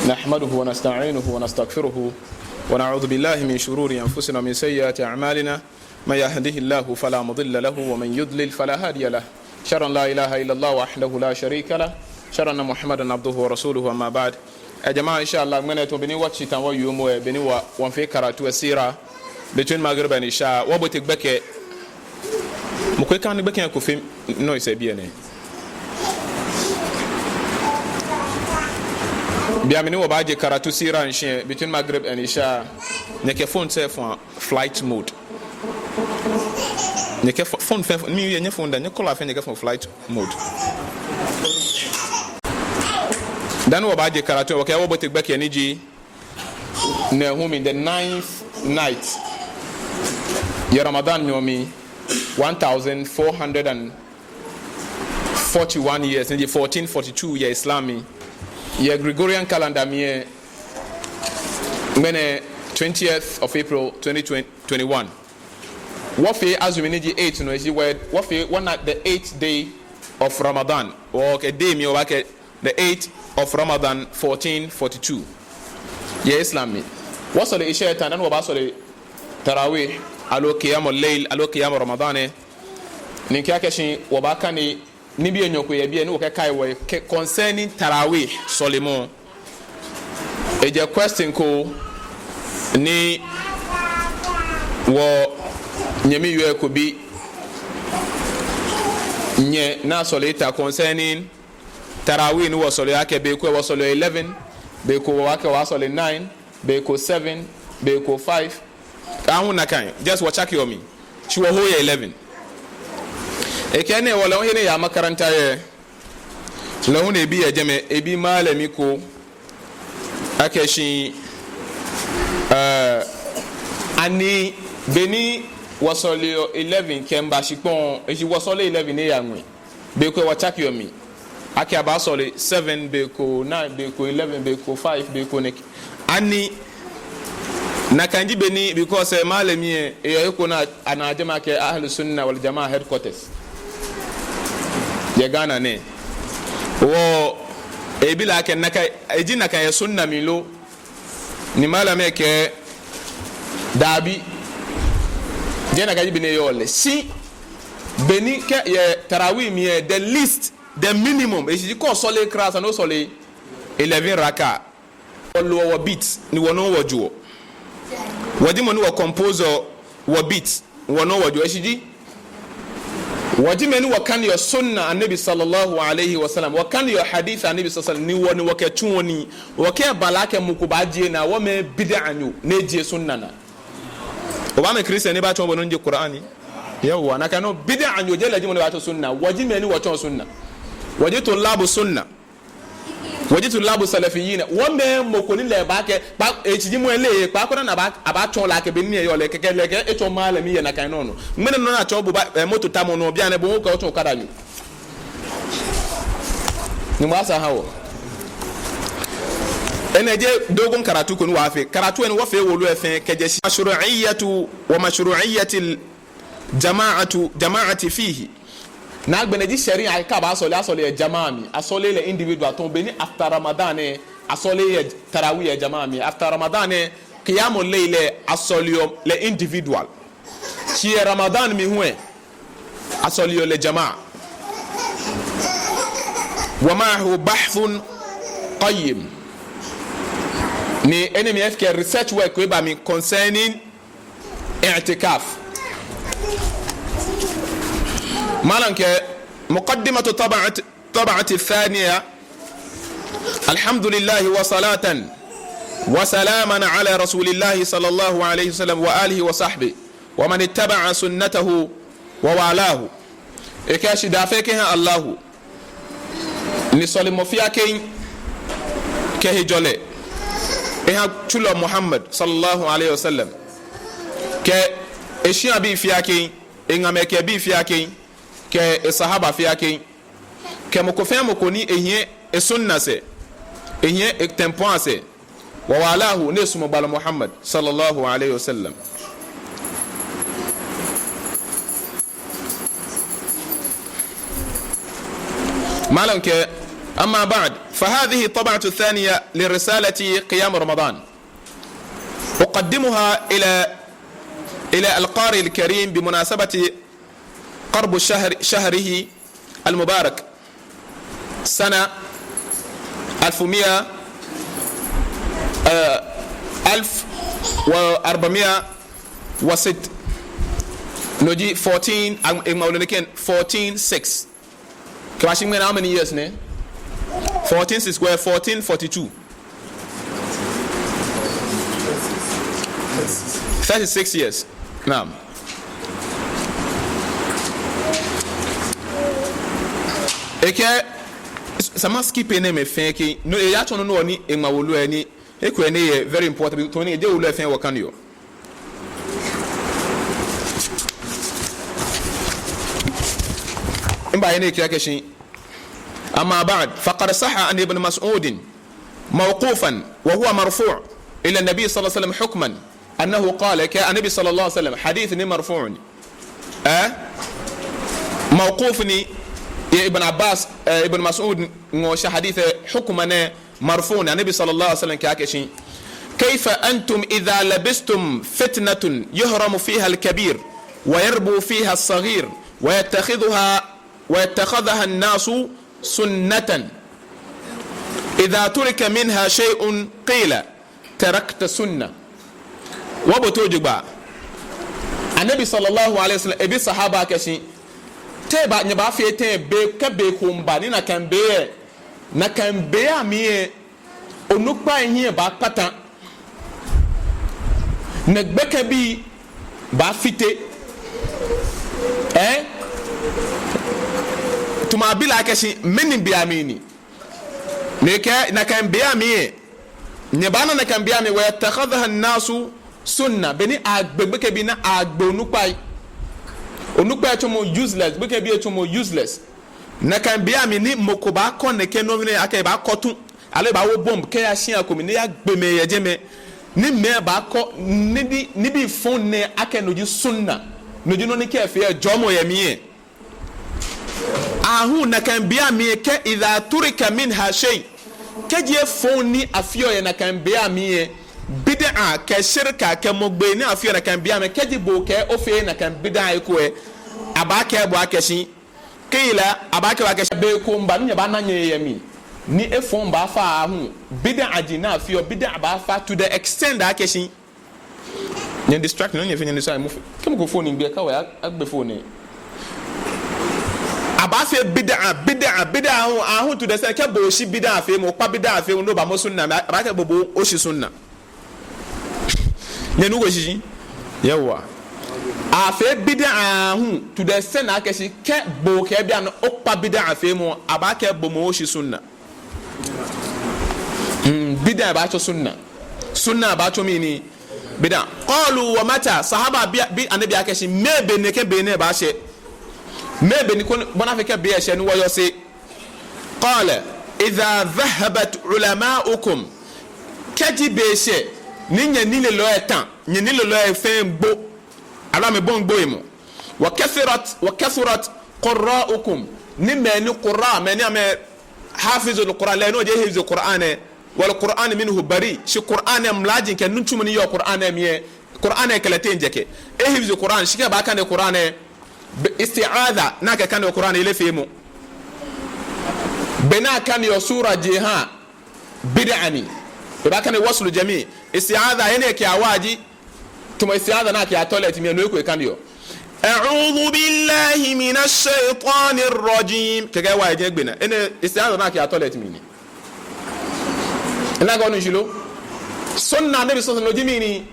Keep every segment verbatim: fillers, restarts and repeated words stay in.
نحمده ونستعينه ونستغفره ونعوذ بالله من شرور أنفسنا ومن سيئات أعمالنا. من يهده الله فلا مضل له ومن يضلل فلا هادي له. أشهد أن لا إله إلا الله وحده لا شريك له. أشهد أن محمدا عبده ورسوله، أما بعد. Eh, jama'a, insha Allah, ŋmɛnɛ tamɔ bɔ ni wɔtsi tamɔ wɔyɔɔ mɔ, eh, bɔ ni wɔ, wɔmiifee karatu sira between Maghrib and Isha. Wɔbote gbɛkɛ. Mɔ ko ekaneɔ gbɛkɛ ko fee noise yɛ biɛ nɛɛ. Bianɛ bɔ ni wɔbaaje karatu sira shishi between Maghrib and Isha, nyɛkɛ phone lɛ fɔ̃ flight mode. Nyɛkɛ pho-, phone fɛɛ, miyɛ nyɛ phone da, nyɛ call fɛɛ nyɛkɛfɔ̃ flight mode. Dani wɔbaaje karatu, wɔkɛɛ wɔbote gbɛkɛ ni ji nɛɛhu mli, the ninth night yɛ Ramadan nyɔɔŋ mli, one thousand four hundred and forty-one years, ni ji fourteen forty-two yɛ Islam mli. Yɛ Gregorian calendar mli lɛ, ŋmɛnɛ twentieth of April twenty twenty-one. Wɔfee azumi ni ji eight nɔ, eji wɔ, wɔfee, wɔna the eighth day of Ramadan. Wɔkɛ day mli wɔbaakɛɛ the eighth of Ramadan fourteen forty-two. Yɛ Islam mli. Wɔsɔle Isha ta, dani wɔbaasɔle Tarawih, aloo Qiyamul Layl, aloo Qiyam Ramadan lɛ. Ni kɛ akɛshi wɔbaakane nibii enyɔ ko yɛ biɛ ni wɔkɛkai wɔ kɛ concerning Tarawih sɔlemɔ. Ejɛ question ko ni wɔnyɛmi yoo ko bi nyɛ ni asɔle eta concerning Tarawih ni wɔsɔleɔ, akɛ be ko wɔsɔleɔ eleven, be ko wɔkɛɛ wɔsɔleɔ nine, be ko seven, be ko five. Aahu nakai, just wɔtsakeɔ mli. Shi wɔhoɔ yɛ eleven. Ekɛɛ ni wɔ lɛ hu he ni eyaa makaranta yɛ, lɛ hu ni ebi yɛ jɛmɛ, ebi malami ko akɛshi, eh, ani be ni wɔsɔleɔ eleven kɛmiiba shikpɔŋ, eji wɔsɔleɔ eleven ni eyaa ŋwɛi. Be ko wɔtsakeɔ mli akɛ abaasɔle seven, be ko nine, be ko eleven, be ko five, be ko nɛkɛ. Ani nakai ji bɔ ni, because, eh, malami lɛ, eyɛ he ko ni anaa jɛmɛ akɛ Ahlus Sunna wal Jamaa headquarters yɛ Ghana nɛɛ. Wɔbi lɛ akɛ nakai, eji nakai yɛ sunna mli lo? Ni malami lɛ kɛɛ dabi. Jeee nakai ji bɔ ni eyɔɔ lɛ. Shi be ni kɛ yɛ Tarawih mli lɛ, the least, the minimum, eji kɛ osɔle kra, esa ni osɔle eleven raka. Wɔloɔ wɔ beat ni wɔnɔ wɔjoɔ. Wɔji mɔ ni wɔ compose wɔ beat, wɔnɔ wɔjoɔ, eshi ji. Wɔji mɛi ni wɔkaneɔ sunna Annabi sallallahu alayhi wa sallam, wɔkaneɔ hadith Annabi sallallahu alayhi wa sallam, ni wɔ ni wɔkɛtsuɔ nii, wɔkɛbaa lɛ akɛ mɔ ko baajie naa, wɔmɛi bid'anyo ni ejie sunna naa. Obaamɛ Christian ni baatsɔɔ bo nɔ ni ji Qur'an? Yawwa, nakai nɔŋŋ bid'anyo jeee lɛ ji mɔ ni baatsɔɔ sunna, wɔji mɛi ni wɔtsɔɔ sunna. Wɔji tullabu sunna. Wɔji tullabu salafiyina. Wɔmɛi mɔ ko ni lɛ baakɛɛ, kpa, eshi ji mɔ lɛ, kpa ko na aba, abaatsɔɔ lɛ akɛ bɔ ni eyɔɔ lɛ, kɛkɛ lɛ kɛ, etsɔ malami yɛ nakai nɔ nɔ. Ŋmɛnɛ nɔ ni atsɔɔ bo ba, eh, moto tamɔ nɔ, bianɛ bo hu okɛɛ otsɔ okada nyo. Nyɔŋmɔ asa aha wɔ. Enɛ ji dogon karatu ko ni wɔfee. Karatu ni wɔfee wolo lɛ fɛɛ kɛjɛ shi. Mashru'iyyatu wa mashru'iyyatil jama'atu, jama'ati fihi. Ni agbɛnɛ ji sharia, kɛ abaasɔle, asɔleɔ yɛ jama'a mli, asɔleee lɛ individual. Tamɔ bɔ ni after Ramadan lɛ, asɔleee yɛ tarawih yɛ jama'a mli. After Ramadan lɛ, qiyamul layl lɛ, asɔleɔ lɛ individual. Shi yɛ Ramadan mli hu lɛ, asɔleɔ lɛ jama'a. Wa ma'ahu bahthun qayyim. Ni enɛ mli lɛ ekɛ research work ko eba mli concerning i'tikaf. Malam kɛɛ, muqaddimatu tab'at-, tab'ati thaniya. Alhamdulillahi wa salatan wa salaman ala rasulillahi sallallahu alayhi wa sallam wa alihi wa sahbihi wa man ittaba'a sunnatahu wa walahu. Ekɛɛ shidaa fɛɛ kɛha Allahu, ni sɔlemɔ fɛɛ kɛha, kɛ hejɔlɛ eha tsulɔ Muhammad sallallahu alayhi wa sallam, kɛ eshiabii fɛɛ kɛha, eŋamɛi kɛ ebii fɛɛ kɛha, kɛ esahaba fɛɛ kɛha, kɛ mɔ ko fɛɛ mɔ ko ni ehiɛ esunna sɛɛ, ehiɛ etɛmpɔŋ sɛɛ, wa walahu, ni esumɔɔ gbalɔ Muhammad sallallahu alayhi wa sallam. Malam kɛɛ, amma ba'd, فهذه الطبعة الثانية لرسالة قيام رمضان، أقدمها إلى، إلى القارئ الكريم بمناسبة قرب شهر، شهره المبارك، سنة ألفمية، آه، ألف وأربعمية وست. No ji fourteen, am, am, am, fourteen six. Kɛbashi ŋmɛnɛ, how many years nɛ? Fourteen six, well, fourteen forty-two. Thirty-six years. Naam. Ekɛɛ, s-, sama skip enɛɛmɛi fɛɛ kɛ, no, eyatsɔ nɔ ni eŋma wolo lɛ ni, ekolɛ enɛ yɛ very important, because ni eji wolo lɛ fɛɛ wɔkaneɔ. Mibaye ni ekɛɛ akɛshi, أما بعد، فقد صح عن ابن مسعود موقوفا وهو مرفوع إلى النبي صلى الله عليه وسلم حكما أنه قال، kɛ Annabi صلى الله عليه وسلم, hadith ni marfu' ni. Eh? Mawquf ni, yɛ Ibn Abbas, eh, Ibn Mas'ud ŋɔɔ shi hadith, eh, hukman, eh, marfu' ni, Annabi صلى الله عليه وسلم kɛɛ akɛshi, كيف أنتم إذا لبستم فتنة يحرم فيها الكبير ويربو فيها الصغير ويتخذها، ويتخذها الناس سنة، إذا ترك منها شيء قيل تركت سنة. Wɔbo toi jogbaŋŋ. Annabi صلى الله عليه وسلم ebi sahaba akɛshi, te ba, nyɛbaafee tɛŋŋ be, kɛ be ko miiba ni nakai be lɛ, nakai be lɛ amli lɛ, onukpai ahiɛ baakpata, ni gbekɛbii baafite. Eh? Tamɔ abi lɛ akɛshi, mɛni be amli ni? Ni ekɛɛ nakai be amli lɛ, nyɛbaana nakai be amli, ويتخذها الناس سنة, beni agbe gbekɛbii ni agbe onukpai. Onukpai etsɔmɔ useless, gbekɛbii etsɔmɔ useless. Nakai be amli ni mɔ ko baakɔ nɛkɛ nɔ nɛɛ akɛ ebaakɔ tu, aloo ebaawo bomb kɛya shia ko mli ni eyagbe mɛi yɛ jɛmɛ. Ni mɛi baakɔ nibii, nibii fɔŋ nɛɛ akɛ no ji sunna. No ji nɔ ni kɛ efee lɛ jɔɔmɔ yɛ mli lɛ. Aahu nakai be amli lɛ kɛ إذا ترك منها شيء. Kɛji efɔŋ ni afeɔ yɛ nakai be amli lɛ, bid'a kɛ shirka kɛ mɔ gbee ni afeɔ nakai be amli lɛ, kɛji bo okɛɛ ofeee nakai bid'a eko lɛ, abaakɛɛ bo akɛshi, قيل, abaakɛɛ bo akɛshi, be ko miiba ni nyɛbaana nyɛyɛ mli. Ni efɔŋ baafa aahu. Bid'a ji ni afeɔ, bid'a baafa to the extent akɛshi, nyɛ distract, no nyɛfee nyɛ distract, mɔ fɛɛ, kɛ mɔ ko phone miigbe, kawai a, agbe phone lɛ. Abaafee bid'a, bid'a, bid'a aahu, aahu to the extent, kɛ bo oshi bid'a feemɔ, okpa bid'a feemɔ, ni obamɔ sunna mli, abaakɛɛ bo, bo oshi sunna. Nyɛnu ko shishi? Yawwa. Afee bid'a aahu to the extent akɛshi, kɛ bo okɛɛ bianɛ okpa bid'a feemɔ, abaakɛɛ bo moŋ oshi sunna. Mm, bid'a baatsɔ sunna. Sunna baatsɔ mɛni? Bid'a. قالوا ومتى؟ Sahaba bi, bi Annabi akɛshi, mɛɛ be nɛkɛ be nɛɛ baashɛ? Mɛɛ be ni koni, bɔ ni afee kɛ be lɛ shɛ ni wɔyɔse? قال: إذا ذهبت علماؤكم. Kɛji be shɛ ni nyɛnilelɔi lɛ ta, nyɛnilelɔi lɛ fɛɛ gbo, aloo amɛbɔi gbohimɔ. وكثرت، وكثرت قراؤكم. Ni mɛi ni qurra, mɛi ni amɛ حافظ القرآن, lɛ ni ojɛ حفظ القرآن lɛ, والقرآن منه بريء. Shi Qur'an lɛ mlaji kɛ nitsumɔ ni yɔɔ Qur'an lɛ mli lɛ, Qur'an lɛ kɛ lɛ teŋ jɛkɛ. E-حفظ Qur'an, shi kɛ ebaakane Qur'an lɛ, be, isti'adha ni akɛkaneɔ Qur'an lɛ, ele feemɔ. Be ni akaneɔ sura jeee ha, bid'a ni. Ebaakane وصل الجميع. Isti'adha, he ni ekɛyaa waa ji, tamɔ isti'adha ni akɛyaa toilet mli lɛ, no eko ekaneɔ. أعوذ بالله من الشيطان الرجيم. Kɛkɛ waa lɛ jɛ egbe naa. Enɛ isti'adha ni akɛyaa toilet mli ni. Ina gɔnu shilo. Sunna Nabi صلى الله عليه وسلم ji mɛni?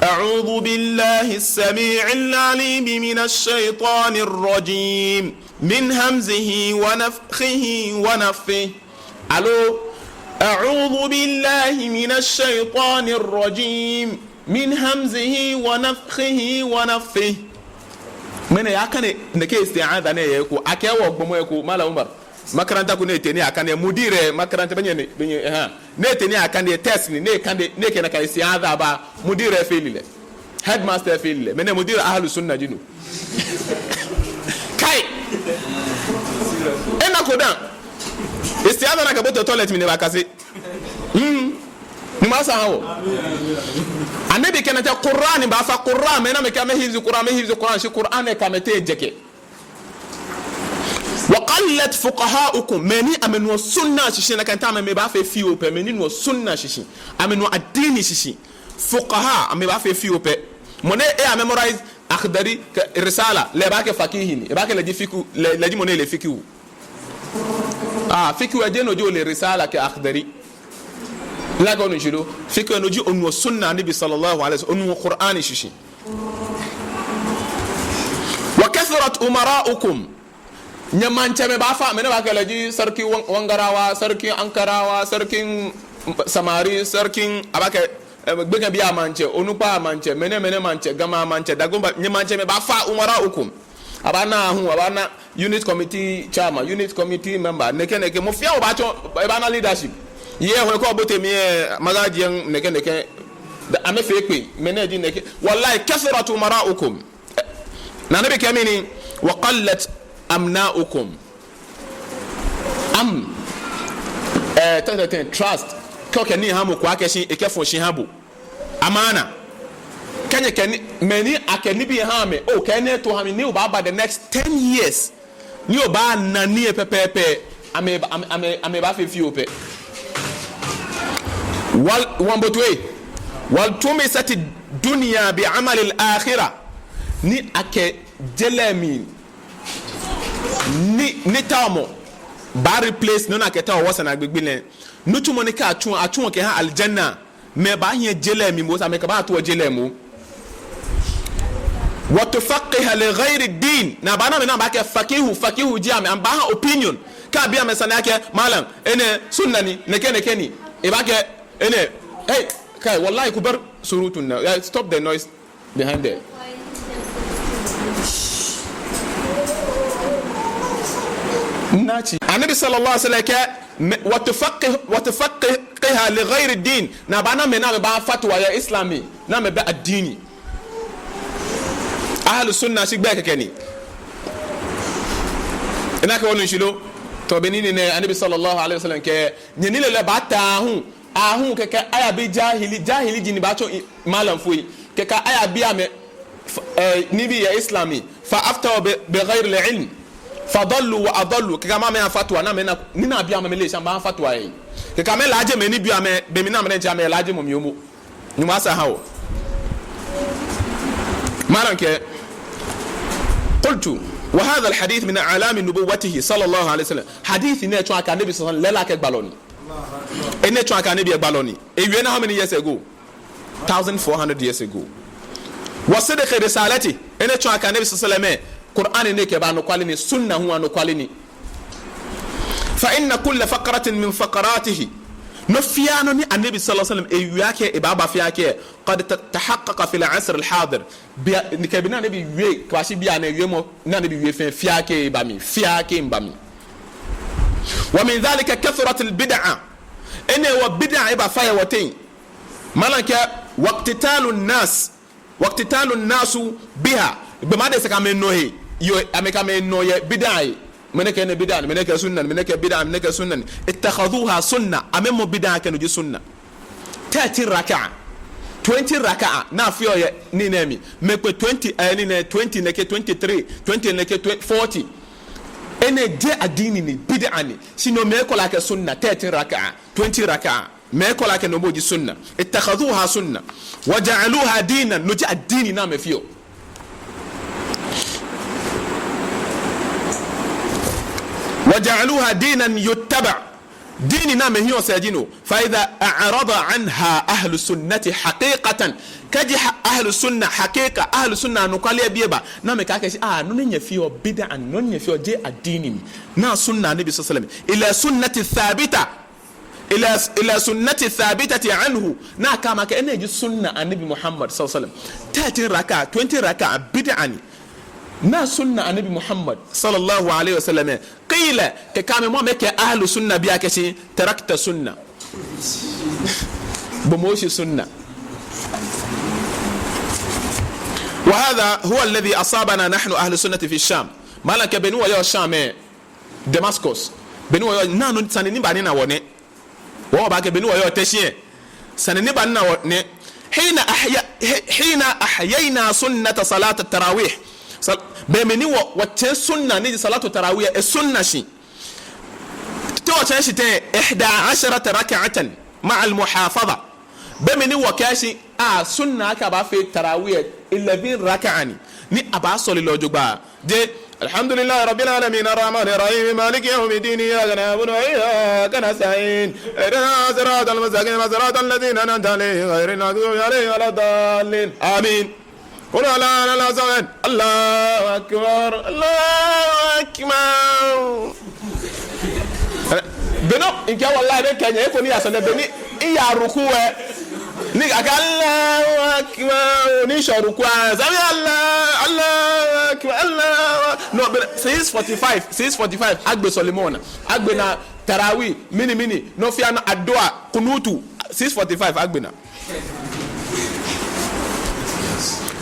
أعوذ بالله السميع العليم من الشيطان الرجيم من همزه ونفخه ونفثه. Aloo, أعوذ بالله من الشيطان الرجيم من همزه ونفخه ونفثه. Mɛni, ya kane nɛkɛ isti'adha nɛɛ yɛ he ko, akɛ wɔ gbɔmɔ he ko, Malam Umar. Makaranta ko ni etee ni akane, mudir makaranta, bɛ nyɛ ni, bɛ nyɛ, ɛhɛɛ. Ni etee ni akane, test ni, ni ekane, ni ekɛ nakai isti'adha ba, mudir fail lɛ. Headmaster fail lɛ. Mɛni, mudir Ahlu Sunna ji no. Kai! Ena ko dã. Isti'adha nakai bote toilet mli ni ebaakase. Hmm. Nyɔŋmɔ asaa aha wɔ. Annabi kɛɛ nakai Qur'an baafa Qur'an, mɛi ni amɛkɛɛ amɛ hifzi Qur'an, amɛ hifzi Qur'an, shi Qur'an lɛ kɛ amɛteŋ ejɛkɛ. Wa qallat fuqaha'ukum, mɛi ni amɛnuɔ sunna shishi, nakai tamɔ mɛi baafee fioo pɛ, mɛi ni nuɔ sunna shishi, amɛnuɔ addini shishi. Fuqaha, amɛbaafee fioo pɛ. Mɔ ni eya memorize Akhdari kɛ Risala, lɛ ebaakɛɛ faqihi ni, ebaakɛɛ lɛ ji fiqhu, lɛ, lɛ ji mɔ ni le fiqhu. Ah, fiqhu lɛ jeee no ji ole Risala kɛ Akhdari. Lagɔ onu shishi lo. Fiqhu lɛ no ji onuɔ sunna Annabi sallallahu alaihi wasallam, onuɔ Qur'ani shishi. Wa kathurat umara'ukum. Nyɛ maŋtsɛmɛi baafa, mɛi ni abaakɛɛ lɛ ji sarkin Wan-, Wangarawa, sarkin Ankarawa, sarkin Samari, sarkin, abaakɛɛ, eh, gbekɛbii amaŋtsɛ, onukpai amaŋtsɛ, mɛnɛ mɛnɛ maŋtsɛ, Gamɛi amaŋtsɛ, Dagomba, nyɛ maŋtsɛmɛi baafa, umara'ukum. Abaana aahu, abaana unit committee chairman, unit committee member, nɛkɛ nɛkɛ, mɔ fɛɛ mɔ baatsɔ, ebaana leadership. Yɛ hɔɛ ko bote mli, eh, magaji, nɛkɛ nɛkɛ. Da, amɛfee kpee, mɛnɛ ji nɛkɛ. Wallahi, kathurat umara'ukum. Ni Annabi kɛɛ mɛni, wa qallat amna'ukum. Am, eh, tɛ, tɛ, tɛ, trust. Kɛ okɛ nii ha mɔ ko akɛ shi, ekɛfɔ shi ha bo. Amana. Kɛ nyɛkɛ nii, mɛi ni akɛ nibii ha amɛ, okɛ enɛ to ha mi, ni obaaba the next ten years. Ni obaana nii lɛ pɛpɛɛpɛ, amɛ, amɛ, amɛ, amɛbaafee fioo pɛ. Wal, wɔmiibo toi. Wal tumisati dunya bi amalil akhirah. Ni akɛ je lɛ mli nii, nitaomɔ baa replace nɔ ni akɛtaoɔ wɔsɛɛ naagbee gbi lɛ. Nitsumɔ ni kɛ atsuɔ, atsuɔ kɛha aljanna. Mɛi baahiɛ je lɛ mli moŋ, sa amɛkɛbaatao je lɛ moŋ. Wa tufaqqiha li ghayri din. Ni abaana mɛi ni abaakɛɛ faqihu, faqihu ji amɛ, amɛbaaha opinion. Kɛ abi amɛ sane akɛ, malam, enɛ sunna ni, nɛkɛ nɛkɛ ni. Ebaakɛɛ, enɛ, hey, kai, wallahi, ku bar surutun nan. Yeah, stop the noise behind there. Naji. Annabi sallallahu alaihi wasallam kɛɛ, mɛ-, wa tufaqqih-, wa tufaqqiha li ghayri din. Ni abaana mɛi ni amɛbaaha fatwa yɛ Islam mli, ni amɛbɛ addini. Ahlu sunna shigbɛ kɛkɛ ni. Ina akɛ wɔnu shishi lo. Tɔ be ni nɛɛ Annabi sallallahu alaihi wasallam kɛɛ, nyɛnilelɔi baata aahu. Aahu kɛkɛ ayabi jahili, jahili ji ni baatsɔ i-, malamfoi. Kɛkɛ ayabi amɛ, f-, eh, nibii yɛ Islam mli. Fa aftaw bi, bi ghayri ilm. Fa dallu wa adallu. Kɛkɛ amɛha amɛha fatwa, ni amɛna, nii ni abi amɛ amɛleee shi amɛbaha fatwa yɛ. Kɛkɛ amɛlaaje mɛi ni bi amɛ, be mli ni amɛnɛɛ ji amɛlaaje mɔ mli momo. Nyɔŋmɔ asaa aha wɔ. Malam kɛɛ, qultu, wa hadha al-hadith min a'lami nubuwwatihi sallallahu alaihi wasallam. Hadith nɛɛ tsɔɔ akɛ Annabi sallallahu alaihi wasallam lɛ lɛ akɛ gbalɔ ni. Enɛ tsɔɔ akɛ Annabi lɛ gbalɔ ni. Ewie enɛ how many years ago? Thousand four hundred years ago. Wa sidqi risalati. Enɛ tsɔɔ akɛ Annabi sallallahu alaihi wasallam, Qur'an ni ekɛba anɔkwale ni, sunna hu anɔkwale ni. Fa inna kulla faqratin min faqaratihi. Nɔ fiaa nɔ ni Annabi sallallahu alaihi wasallam ewie akɛ ebaaba fɛɛ kɛ, qad ta-, tahaqqaqa fil asr al-hadir. Bianɛ, kɛ be ni Annabi wie, kɛbashi bianɛ wiemɔ ni Annabi wie fɛɛ, fiaa kɛ eba mli, fiaa kɛ eba mli. Wa min dhalika kathratil bid'a. Enɛ hewɔ bid'a ebafa yɛ wɔteŋ. Malam kɛɛ, waqtitalun nas, waqtitalun nasu biha. Gbɔmɛi adesa akɛ amɛnɔ he, yoo, amɛkɛ amɛnɔ yɛ bid'a he. Mɛi nɛɛ kɛɛ enɛ bid'a ni, mɛi nɛɛ kɛɛ sunna ni, mɛi nɛɛ kɛɛ bid'a, mɛi nɛɛ kɛɛ sunna ni. Ittakhadhuha sunna, amɛmɔ bid'a akɛ no ji sunna. Thirteen raka'a, twenty raka'a, ni afeɔ yɛ nii nɛɛ mli. Mɛi kpɛ twenty, eh, nii nɛɛ, twenty nɛkɛ, twenty-three, twenty nɛkɛ, twenty, forty. Enɛ jeee addini ni, bid'a ni. Shi no mɛi kɔ lɛ akɛ sunna, thirteen raka'a, twenty raka'a. Mɛi kɔ lɛ akɛ no moŋ ji sunna. Ittakhadhuha sunna. Wa ja'aluha dinan. No ji addini ni amɛfeɔ. Wa ja'aluha dinan yuttaba. Diini ni amɛhiɔ sɛɛ ji no. Fa idha a'rada anha ahlu sunnati haqiqatan. Kɛji ha-, ahlu sunna haqiqa, ahlu sunna anɔkwale bii ba. Ni amɛkɛɛ akɛ shi, ah, nɔ ni nyɛfeɔ bid'a, nɔ ni nyɛfeɔ jeee addini ni. Naa sunna Annabi sallallahu alaihi wasallam. Ila sunnati thabita. Ila, ila sunnati thabitati anhu. Ni akɛɛ amɛ akɛ enɛ ji sunna Annabi Muhammad sallallahu alaihi wasallam. Thirteen raka'a, twenty raka'a, bid'a ni. Naa sunna Annabi Muhammad sallallahu alaihi wasallam. Qila, kɛkɛ amɛmɔ amɛkɛɛ ahlu sunna bii akɛ shi, tarakta sunna. Bo moŋ oshi sunna. Wa hadha huwa alladhi asabana nahnu ahlu sunnati fi Sham. Malam kɛɛ be ni wɔyɔɔ Sham lɛ, Damascus. Bɔ ni wɔyɔɔ, naa nɔ, sane ni ba ni na wɔ nɛ. Wɔbaakɛɛ bɔ ni wɔyɔɔ Teshie. Sane ni ba ni na wɔ nɛ. حين أحيا-، حين أحيينا سنة صلاة التراويح. Sal-, be mli ni wɔ, wɔtsɛ sunna ni ji salatu tarawih, e sunna shi. Te wɔtsɛ shi tɛŋŋ, إحدى عشرة ركعة مع المحافظة. Be mli ni wɔkɛɛ shi, a sunna akɛ abaafee tarawih, eleven raka'a ni. Ni abaasɔle lɛ jogbaŋŋ. Jeee, الحمد لله رب العالمين الرحمن الرحيم مالك يوم الدين إياك نعبد وإياك نستعين اهدنا الصراط المستقيم صراط الذين أنعمت عليهم غير المغضوب عليهم ولا الضالين آمين. قل هل أنتم مستمعون. الله أكبر، الله أكبر. Be nɔ, mikɛɛ wallahi, be kɛ nyɛ, eko ni ya sane, be ni miya ruku lɛ. Ni akɛɛ Allahu Akbar, ni shɔ ruku lɛ. سمع الله، الله أكبر، الله أكبر. No, be six forty-five, six forty-five, agbe sɔlemɔ naa. Agbe naa tarawih, mɛni mɛni, no fɛɛ naa adua, kunutu, six forty-five, agbe naa.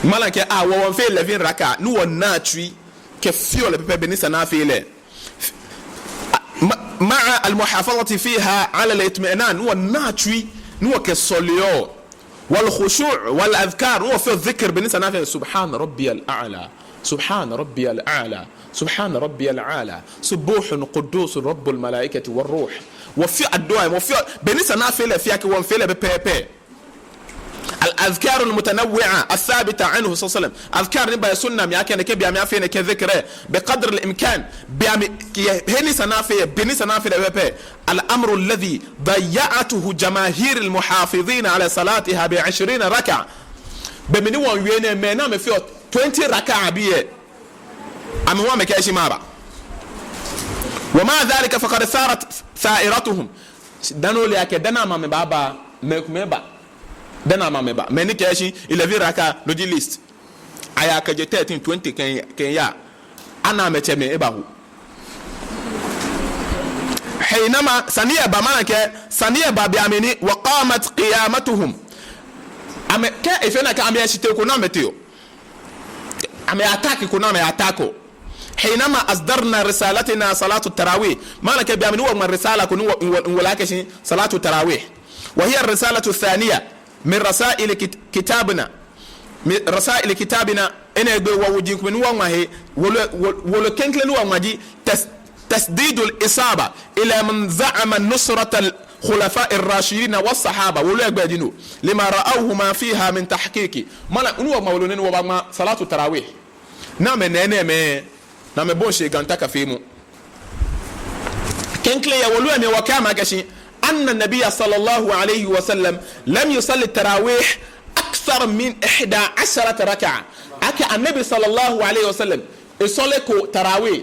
Malam kɛɛ, a, wɔ, wɔmiifee eleven raka, ni wɔnaa tsui, kɛfeɔ lɛ pɛpɛɛpɛ, be ni sa ni afee lɛ. م-، مع المحافظة فيها على الاطمئنان. Ni wɔnaa tsui, ni wɔkɛsɔleɔ. والخشوع والأذكار. Ni wɔfeɔ dhikr, be ni sa ni afee, سبحان ربي الأعلى، سبحان ربي الأعلى، سبحان ربي الأعلى، سبوح قدوس رب الملائكة والروح. Wɔfeɔ adua, wɔfeɔ, be ni sa ni afee lɛ fɛɛ, kɛ wɔmiifee lɛ pɛpɛɛpɛ. الأذكار المتنوعة الثابتة عنه صلى الله عليه وسلم. Adhkar ni ba yɛ sunna mli akɛ nɛkɛ be mli afee nɛkɛ dhikr lɛ. بقدر الإمكان. Be mli, kɛ, he ni sa ni afee, be ni sa ni afee lɛ pɛpɛɛpɛ. الأمر الذي ضيعته جماهير المحافظين على صلاتها بعشرين ركعة. Be mli ni wɔmiiwie nɛɛ, mɛi ni amɛfeɔ twenty raka bii lɛ, amɛhu amɛkɛɛ shi maba. ومع ذلك فقد ثارت ثائرتهم. Dani ole akɛ, dani amɛ amɛbaba, mɛi komɛi ba. Dani amɛ amɛba. Mɛi ni kɛɛ shi eleven raka, no ji least. Aya kɛjɛ thirteen, twenty kɛ, kɛya. Ana amɛtsɛmɛi ebaho. حينما, sane lɛ ba, malam kɛɛ, sane lɛ ba be mli ni, وقامت قيامتهم. Amɛ, kɛ efee nakai, amɛyɛ shite ko ni amɛteɔ. Amɛ attack ko ni amɛ attack-ɔ. حينما أصدرنا رسالتنا صلاة التراويح. Malam kɛɛ be mli ni wɔŋma risala ko ni wɔ, wɔ, wɔle akɛ shi salatu tarawih. وهي الرسالة الثانية من رسائل كت-، كتابنا. من رسائل كتابنا. Enɛ egbe wɔwoji ko mli ni wɔŋma he. Wolo, wolo, wolo klɛŋklɛŋ ni wɔŋma ji تس-، تسديد الإصابة إلى من زعم نصرة الخلفاء الراشدين والصحابة. Wolo lɛ gbɛi ji no. لما رأوهما فيها من تحقيق. Malam, ni wɔŋma wolo nɛɛ ni wɔbaŋma salatu tarawih. Ni amɛna enɛɛmɛi, ni amɛbɔi shi ganta kafee mu. Klɛŋklɛŋ yɛ wolo lɛ mli wɔkɛɛ amɛ akɛ shi, أن النبي صلى الله عليه وسلم لم يصل التراويح أكثر من إحدى عشرة ركعة. Akɛ Annabi صلى الله عليه وسلم, esɔleko tarawih,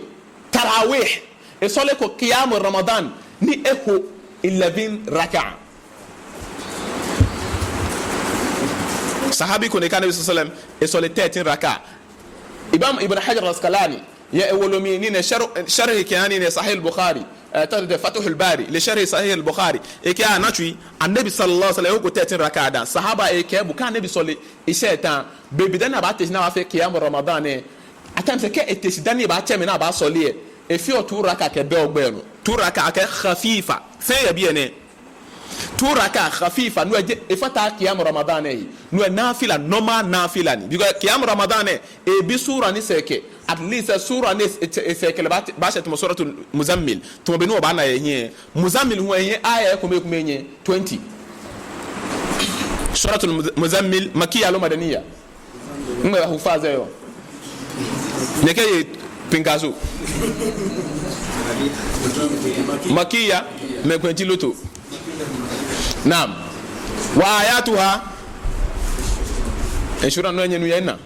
tarawih, esɔleko qiyam Ramadan ni eho eleven raka. Sahabi ko ni kɛɛ Annabi صلى الله عليه وسلم esɔle thirteen raka. Imam Ibn Hajar al-Asqalani, yɛ ewolo mli ni nɛ sharh, sharh kɛha ni nɛ Sahih al-Bukhari, eh, ta de Fathul Bari, li sharh Sahih al-Bukhari. Ekɛɛ ana tsui, Annabi صلى الله عليه وسلم ehoko thirteen raka dã. Sahaba lɛ kɛɛ bo kɛ Annabi sɔle isha etã, be mli dani abaate shi ni abaafee qiyam Ramadan lɛ, at times kɛ ete shi dani ebaatsɛ mɛi ni abaasɔle lɛ, efeɔ two raka kɛ bɛ ogbɛ nɔ. Two raka akɛ khafifa. Fɛɛ yɛ biɛ nɛɛ. Two raka khafifa, no lɛ jeee, efataaa qiyam Ramadan lɛ he. No lɛ nafila, normal nafila ni. Because qiyam Ramadan lɛ, ebi sura ni sɛɛ kɛ, at least sura ni e, e, esɛɛ kɛ lɛ baa, baashɛ tamɔ Suratul Muzammil. Tamɔ bɔ ni wɔbaana yɛ hiɛ. Muzammil hu ehiɛ aya ekome ekome nyɛ, twenty. Suratul Muz-, Muzammil, Makkiya loo Madaniya? Ŋmɛnɛ Huffaz yɔɔ. Nyɛkɛɛ yɛ pinkaso. Makkiya, mɛi kpɛnti loto. Naam. Wa ayatuha. Ensura no nyɛnu yɛ naa.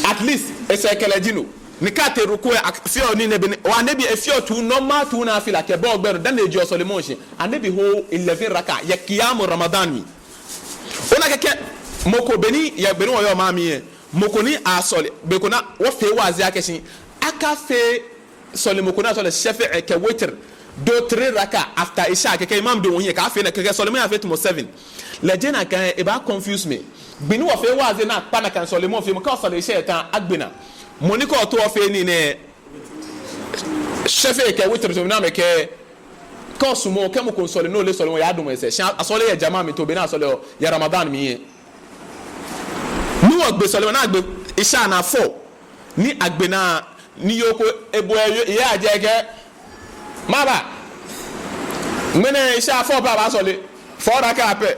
At least, esɛɛ kɛ lɛ ji no. Ni kɛ ate ruku lɛ, ak-, feɔ nii nɛɛ be ni, wa Annabi efeɔ two, normal two nafila kɛ bɛ ogbɛ nɔ, dani ejeɔ sɔlemɔ shishi. Annabi hoɔ eleven raka, yɛ qiyam Ramadan mli. Ona akɛ kɛ, mɔ ko be ni, yɛ be ni wɔyɔɔ maŋ mli lɛ, mɔ ko ni asɔle, be ko ni wɔfee waazi akɛ shi, akafee sɔlemɔ ko ni atsɛɔ lɛ shafa'i kɛ witr, do three raka after isha, kɛkɛ imam do wɔhiɛ, kɛ afee nɛɛ, kɛkɛ sɔlemɔ lɛ afee tamɔ seven. Lɛ jeee nakai, ebaa confuse mɛi. Gbi ni wɔfee waazi ni akpa nakai sɔlemɔ feemɔ, kɛ osɔle isha etã, agbe naa. Mɔ ni kɛ oto ofee nii nɛɛ, Shafi'i kɛ witr, so mina mɛi kɛ, kɛ osumɔ, kɛ mɔ ko sɔle, ni ole sɔlemɔ, ya dumɔ esɛɛ. Shi asɔle yɛ jama mli, to be ni asɔleɔ yɛ Ramadan mli lɛ. Ni wɔgbe sɔlemɔ, ni agbe Isha naa four. Ni agbe naa, ni yoo ko ebo ehe, ehe ajɛ ekɛɛ, maba. Ŋmɛnɛ Isha four pɛ abaasɔle. Four raka pɛ.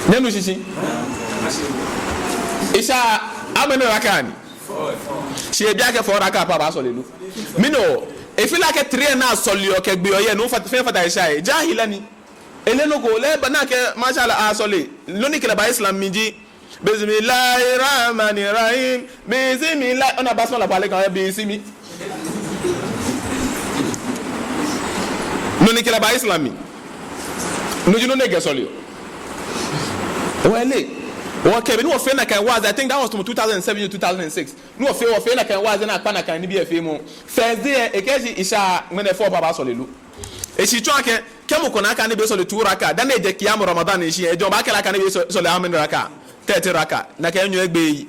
Nyɛnu shishi? Isha, how many raka ni? Shi ebi akɛ four raka pɛ abaasɔle lo. Mɛni hewɔ? E feel like three ni asɔleɔ kɛgbeɔ yɛ, no fat-, fɛɛ fata Isha lɛ. Jahili ni. Eleee nɔ ko, lɛ eba ni akɛɛ, masha Allah, asɔle. Nɔ ni kɛ lɛ ba Islam mli ji, Bismillahir Rahmanir Rahim. Bismillah. Ona basmala pale kan, bismi. Nɔ ni kɛ lɛ ba Islam mli. No ji nɔ ni ekɛsɔleɔ. Wɔle. Wɔkɛ be ni wɔfee nakai waazi, I think that was two thousand seven to two thousand six. Ni wɔfee, wɔfee nakai waazi ni akpa nakai nibii lɛ feemɔ. First day lɛ, ekɛɛ shi Isha ŋmɛnɛ four pɛ abaasɔle lo. Eshi tsɔɔ akɛ, kɛ mɔ ko na akɛ Annabi sɔle two raka, dani ejɛ kiyamu Ramadan shishi, ejɔ ba akɛ lɛ akɛ Annabi sɔ-, sɔle how many raka? Thirty raka. Nakai enyɔ egbe eyi.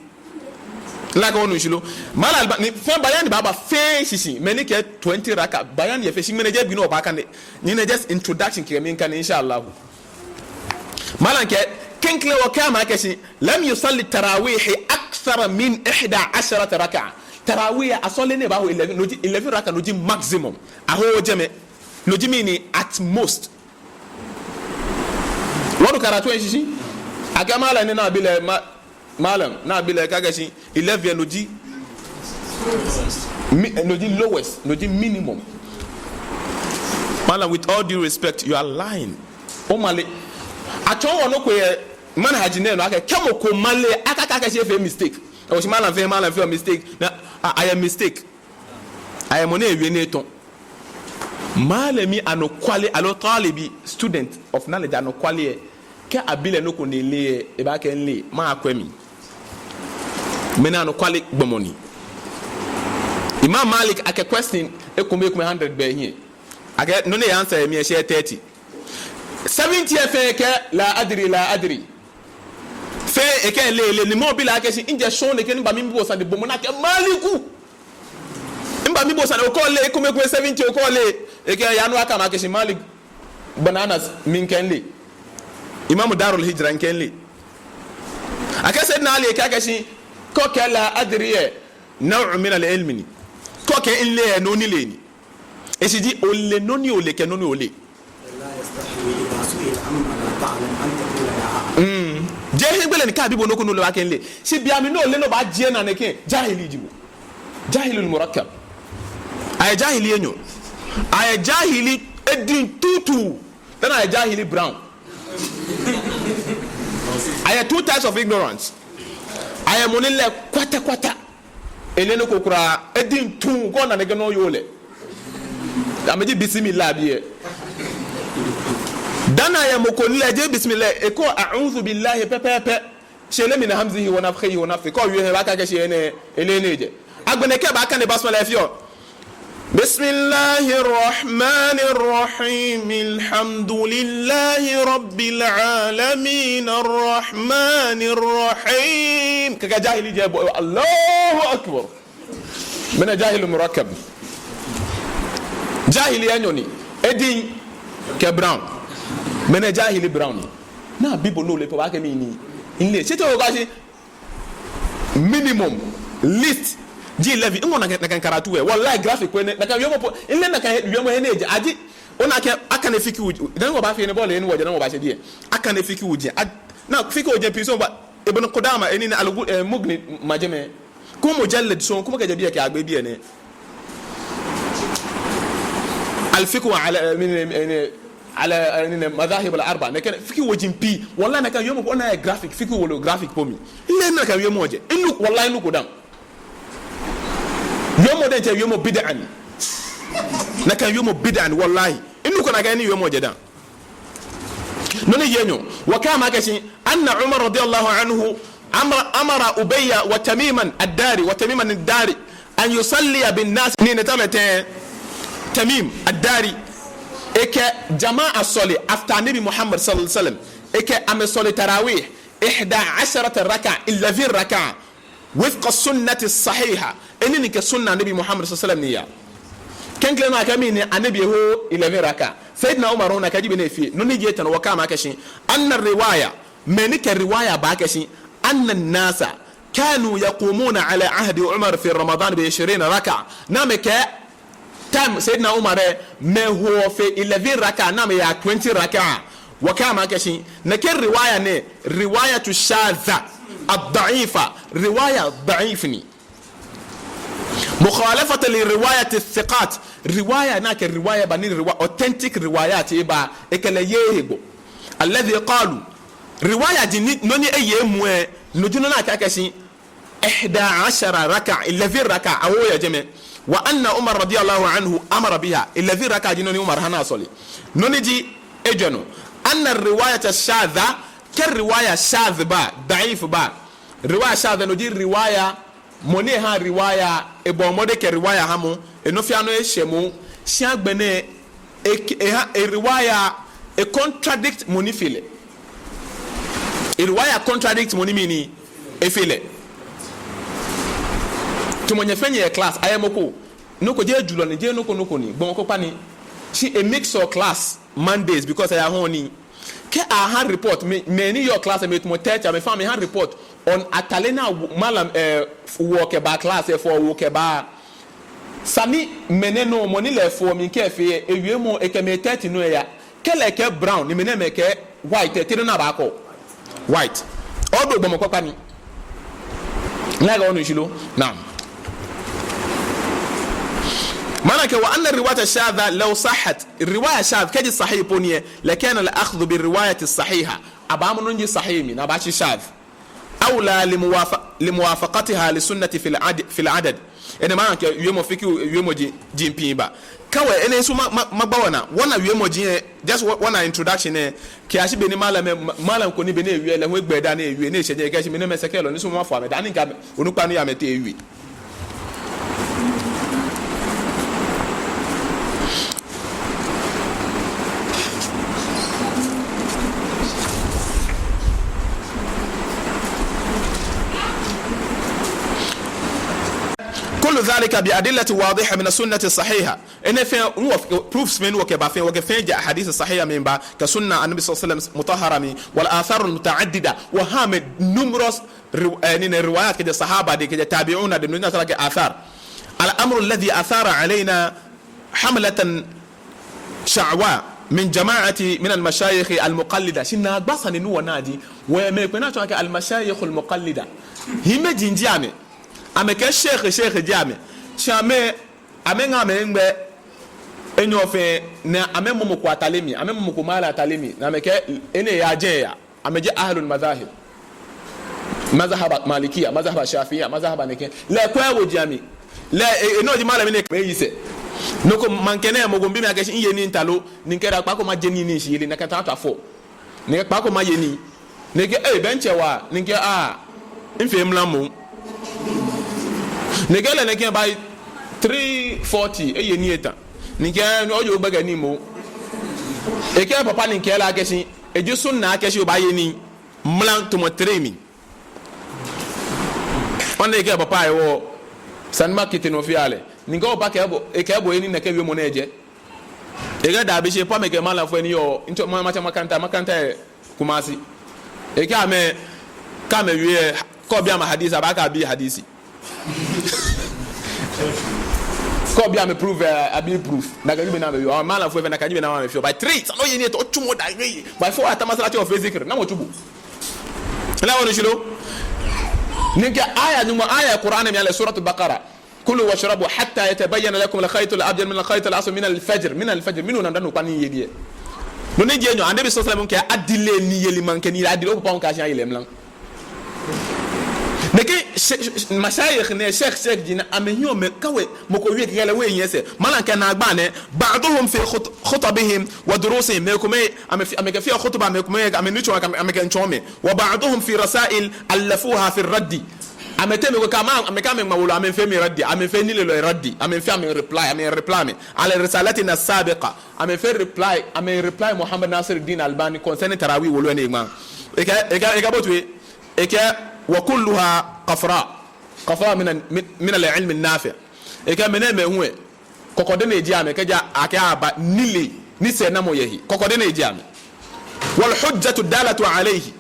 Nakai onu shishi lo. Malam Albani, fɛɛ bayani baaba fɛɛ shishi, mɛi ni kɛɛ twenty raka, bayani yɛ fɛɛ shi ŋmɛnɛ jeee gbi ni wɔbaakane. Ni nɛɛ just introduction kɛ miikane, insha Allah. Malam kɛɛ, klɛŋklɛŋ wɔkɛɛ ama akɛ shi, lam yusalli tarawih akthara min ihda asharata raka. Tarawih asɔle ni ebaaho eleven, no ji eleven raka, no ji maximum. Ahoɔ jɛmɛ. No ji mɛni, at most. Wɔnu karatu lɛ shishi? Akɛ malam ni abi lɛ, ma-, malam ni abi lɛ kɛɛ akɛ shi eleven no ji mi-, no ji lowest, no ji minimum. Malam, with all due respect, you are lying. Omale. Atsɔɔ wɔ nɔ ko yɛ manhaj nɛɛ nɔ akɛ, kɛ mɔ ko male, akakɛɛ akɛ shi efee mistake. Oshi malam fee, malam fee mistake. Ni a-, ayɛ mistake. Ayɛ mɔ ni ewie ni etɔ̃. Malami anɔkwale, aloo talibi, student of knowledge anɔkwale lɛ, kɛ abi lɛ nɔ ko ni eleee lɛ, ebaakɛɛ mileee, makwɛ mli. Mɛni anɔkwale gbɔmɔ ni. Imam Malik, akɛ question ekome ekome hundred bɛ ehiɛ. Akɛ nɔ ni e-answer yɛ mli lɛ, eshɛ thirty. Seventy lɛ fɛɛ ekɛɛ la adri, la adri. Fɛɛ ekɛɛ eleee, eleee, ni mɔ bi lɛ akɛ shi, mijɛ shɔŋŋ nɛkɛ ni miba mibi bo sane, bo mɔ ni akɛɛ Maliku. Miba mibi bo sane, okɛɛ oleee, ekome ekome seventy, okɛɛ oleee. Ekɛɛ yaa nɔ akɛ ama akɛ shi Malik bin Anas, mi mikɛɛ mileee. Imam Darul Hijra, mikɛɛ mileee. Akɛ Sayyidina Ali ekɛɛ akɛ shi, kɛ okɛɛ la adri lɛ, naw'un min al-ilmi ni. Kɛ okɛɛ mileee lɛ, nɔ ni mileee ni. Eshishi ji ole nɔ ni ole kɛ nɔ ni oleee. لا يستحي إذا سئل عما لا تعلم أن تقول لا أعلم. Mm. Jeee hiɛgbele ni kɛ abi bo nɔ ko ni oleee obaakɛɛ mileee. Shi be mli ni ole ni obaajie naa nɛkɛ, jahili ji bo. Jahilul murakkab. Ayɛ jahili enyɔ. Ayɛ jahili ediŋ tuutu. Then ayɛ jahili brown. Ayɛ two types of ignorance. Ayɛ mɔ ni lɛ kwata kwata. Eleee nɔ ko kwraa, ediŋ tuutu, kɛ ona nɛkɛ nɔ oyoo lɛ. Amɛji bismillah bii lɛ. Dani ayɛ mɔ ko ni lɛ jeee bismillah, ekɛɔ a'udhu billahi pɛpɛɛpɛ. Shi eleee min hamzihi wa nafthihi wa nafthihi. Kɛ owie he ebaakɛɛ akɛ shi enɛ, eleee ni ejɛ. Agbɛnɛ kɛ ebaakane basmala lɛ efeɔ. بسم الله الرحمن الرحيم. الحمد لله رب العالمين. الرحمن الرحيم. Kɛkɛ jahili jɛ bo. Allahu akbar. Mɛnɛ jahili murakkab. Jahili enyɔ ni. Ediŋ kɛ brown. Mɛnɛ jahili brown ni. Ni abi bo nɔ ni oleee pɛ obaakɛɛ mi ni mileee. Shi te okɛɛ akɛ shi minimum, least, ji eleven. Miŋɔ nakai, nakai karatu lɛ. Wallahi graphic ko nɛ, nakai wiemɔ po, mileee nakai wiemɔ he ni ejɛ. Aji, ona akɛ, akane fikihu, dani wɔbaafee enɛ bɔ ni wɔjɛ, dani wɔbaashɛ biɛ. Akane fikihu jɛ. A-, na fikihu jɛ pii sɔŋŋ ba, Ibn Qudama, eni ni Al-Ghu-, eh, Mughni ma jɛmɛ. Kwɛmɔ mujallad sɔŋŋ, kwɛmɔ kɛjɛ biɛ kɛyagbe biɛ nɛɛ. Al-fiqhu ala, eh, min, eh, eh, ala, eh, min madhahib al-arba. Nɛkɛ fiqhu woji pii. Wallahi, nakai wiemɔ ko, ona yɛ graphic, fiqhu wolo graphic po mli. Mileee nakai wiemɔ jɛ. Minuko, wallahi, minuko dã. Wiemɔ diɛŋtsɛ wiemɔ bid'a ni. Nakai wiemɔ bid'a ni, wallahi. Minuko nakai ni wiemɔ jɛ dã. Nɔ ni ji enyɔ, wɔkɛɛ ama akɛ shi, أن عمر رضي الله عنه أمر، أمر أبي وتميما الداري، وتميما الداري أن يصلي بالناس. Ni nɛ ta mɛ tɛ Tamim Ad-Dari. Ekɛ jama asɔle after Nabi Muhammad صلى الله عليه وسلم. Ekɛ amɛ sɔle tarawih, إحدى عشرة ركعة, eleven raka. وفق السنة الصحيحة. Enɛ ni kɛ sunna Anabi Muhammad sallallahu alaihi wasallam ni ya. Klɛŋklɛŋ nɔ akɛ mɛni, Anabi eho eleven raka. Sayyidina Umar hu nakai ji bɔ ni efee. Nɔ ni ji etɛ nɔ, wɔkɛɛ amɛ akɛ shi, أن الرواية, mɛi ni kɛ riwaya ba akɛ shi, أن الناس كانوا يقومون على عهد عمر في رمضان بعشرين ركعة. Ni amɛkɛɛ time Sayyidina Umar lɛ, mɛi hoɔ fe eleven raka, ni amɛyaa twenty raka. Wɔkɛɛ amɛ akɛ shi, nɛkɛ riwaya nɛɛ, riwayatu shadha, ad-da'ifa, riwaya da'if ni. مخالفة لرواية الثقات, riwaya ni akɛ riwaya ba ni riwa-, authentic riwayat eba, ekɛ lɛ yeee ehe gbɔ. الذي قالوا, riwaya ji ni, nɔ ni eye emuu lɛ, no ji nɔ ni akɛɛ akɛ shi, إحدى عشرة ركعة, eleven raka, awo yɛ jɛmɛ. وأن عمر رضي الله عنه أمر بها, eleven raka ji nɔ ni Umar ha ni asɔle. Nɔ ni ji ejwɛ nɔ. أن الرواية الشاذة, kɛ riwaya shadh ba, da'if ba. Riwaya shadh no ji riwaya, mɔ ni ha riwaya, ebɔ mɔdɛŋ kɛ riwaya ha mɔ, enɔ fɛɛ nɔ eshɛ mɔ, shi agbɛnɛ, e, eha, e riwaya, e contradict mɔ ni fe lɛ. E riwaya contradict mɔ ni mɛni, efe lɛ. Tamɔ nyɛ fɛɛ nyɛyɛ class, ayɛ mɔ ko, nɔ ko jeee julɔ ni, jeee nɔ ko nɔ ko ni, gbɔmɔ ko kpa ni. Shi e mix ɔ class Mondays because aya hɔɔ ni. Kɛ aha report, mɛi, mɛi ni yɔɔ class, mɛi tamɔ thirty, amɛfɛɛ amɛha report on atale ni awo, malam, eh, wɔ kɛba class, efɔ wɔ kɛba. Sani mɛnɛ nɔ, mɔ ni lɛ fɔ mi kɛ fee, ewiemɔ, ekɛ mɛi thirty nɔ eya. Kɛ lɛ kɛɛ brown, ni mɛnɛmɛi kɛɛ white, te nɔ ni abaakɔ? White. Although gbɔmɔ kpakpa ni. Nakai onu shishi lo? Naam. Maana akɛ, وأن الرواية الشاذة لو صحت, riwaya shadh, kɛji sahih po ni lɛ, لكان الأخذ بالرواية الصحيحة. Abaamɔ nɔ ni ji sahih mli, ni abaashi shadh. أولى لموافق-، لموافقتها للسنة في العد-، في العدد. Enɛ maana akɛ wiemɔ fiqh, wiemɔ ji, ji piŋ ba. Kawai, enɛ nso ma, ma, magba wɔnaa. Wɔna wiemɔ ji lɛ, just wɔ-, wɔna introduction lɛ. Kɛyashi be ni malam, ma-, malam ko ni be ni ewie lɛ, hu egbɛ daa ni ewie, ni eshɛ jɛi, ekɛɛ shi mɛnɛmɛi sɛkɛlɔ, ni so mafo amɛ daa ni ŋka, onukpa ni ya amɛteŋ ewie. كل ذلك بأدلة واضحة من السنة الصحيحة. Enɛ fɛɛ, wɔ, proofs mɛi ni wɔkɛba fɛɛ, wɔkɛ fɛɛ ja hadith sahih mli ba, kɛ sunna Annabi صلى الله عليه وسلم مطهرة mli, والآثار المتعددة, wɔha amɛ numerous ri-, eh, nii nɛɛ riwayat kɛjɛ sahaba dɛŋ, kɛjɛ tabi'una dɛŋ, nɔ ni atsɛɔ lɛ akɛ athar. الأمر الذي أثار علينا حملة شعواء من جماعة من المشايخ المقلدة. Shi naagba sane ni wɔna ji, wɔyɛ mɛi kpɛɛ ni atsɛɔ akɛ المشايخ المقلدة. Hiimeji ji amɛ. Amɛkɛɛ sheikh, sheikh ji amɛ. Shi amɛ, amɛŋa amɛhiŋmɛi enyɔ fɛɛ, ni amɛmɔ mɔ ko atale mli, amɛmɔ mɔ ko malam atale mli, ni amɛkɛɛ enɛ yaa jɛi yaa. Amɛji ahlul madhahib. Mazhab Malikiya, mazhab Shafi'iya, mazhab nɛkɛ. Lɛ kwɛ wo ji amɛ. Lɛ, e, e, no ji malam ni kɛ amɛyi sɛɛ. Nɔ ko maŋkɛ nɛɛ mɔ ko miibi mi akɛ shi miye nii mita lo, ni mikɛɛ daa kpaako maje nii ni mishiyeli, nakai ta ta fɔ. Ni mikɛɛ kpaako maye nii. Ni ekɛɛ, eh, bɛ ntsɛ wa, ni mikɛɛ, ah, mifee mlam moŋ. Ni mikɛɛ lɛ nɛkɛ by three forty, eye nii eta. Ni mikɛɛ, oye ogbɛkɛ nii moŋ. Ekɛɛ papa ni mikɛɛ lɛ akɛ shi, eji sunna akɛ shi obaaye nii mlam tamɔ three mli. Ona ekɛɛ papa ewo sane ma kite no fɛɛ lɛ. Ni mikɛɛ papa kɛɛ bo, ekɛɛ bo enii nɛkɛ wiemɔ nɛɛ jɛ. Ekɛɛ dabi shi papa mikɛ malamfoi ni yɔɔ, nto ma, matsɛ makaranta, makaranta yɛ Kumasi. Ekɛɛ amɛ, kɛ amɛwie, kɛ obi amɛ hadith, abaakɛɛ abi hadith. Kɛ obi amɛ proof, eh, abi proof. Nakai ji bɔ ni amɛwieɔ. Malamfoi fɛɛ nakai ji bɔ ni amɛfeɔ. By three, esa ni oye nii eta, otsumɔ daa. By four, ata masalaci ofee zikir. Namɔ tsu bo? Lɛ onu shishi lo? Ni mikɛɛ aya, Nyɔŋmɔ aya Qur'an mli lɛ, Suratul Baqara. كلوا واشربوا حتى يتبين لكم الخيط الأبيض من الخيط الأسود من الفجر. من الفجر. Mɛni ona dani okpa nii yeli lɛ? Nɔ ni ji enyɔ, Annabi صلى الله عليه وسلم kɛɛ adile niyeli maŋkɛ nii lɛ, adile opapa ŋkɛ shi aye lɛ mlam. Nɛkɛ she-, she-, mashayikh nɛɛ, sheikh, sheikh ji ni amɛhiɛ amɛ kawɛ, mɔ ko wie kɛkɛ lɛ ewie ehiɛ sɛɛ. Malam kɛɛ naagba nɛɛ, بعضهم في خط-، خطبهم ودروسهم. Mɛi komɛi, amɛ fi-, amɛkɛfeɔ khutba, mɛi komɛi, amɛnitsɔɔmɔ, amɛ, amɛkɛtsɔɔ mɛi. وبعضهم في رسائل ألفوها في الرد. Amɛteŋ mɛi komɛi, amɛ, amɛkɛ amɛŋma wolo, amɛfee mɛi raddi, amɛfee nilelɔi raddi, amɛfee amɛ reply, amɛ reply amɛ. على رسالتنا السابقة. Amɛfee reply, amɛ reply Muhammad Nasiruddin Albani concerning tarawih wolo ni eŋma. Ekɛɛ, ekɛɛ, ekɛɛ bo toi. Ekɛɛ, وكلها قفراء. Kafa min, min, min al-ilmi nafi'. Ekɛɛ mɛi nɛɛ amɛhu lɛ, kɔkɔde ni eji amɛ, kɛji akɛɛ aba nilee, ni sɛɛnamɔ yɛ he. Kɔkɔde ni eji amɛ. Wal hujjatu dalatu alayhi.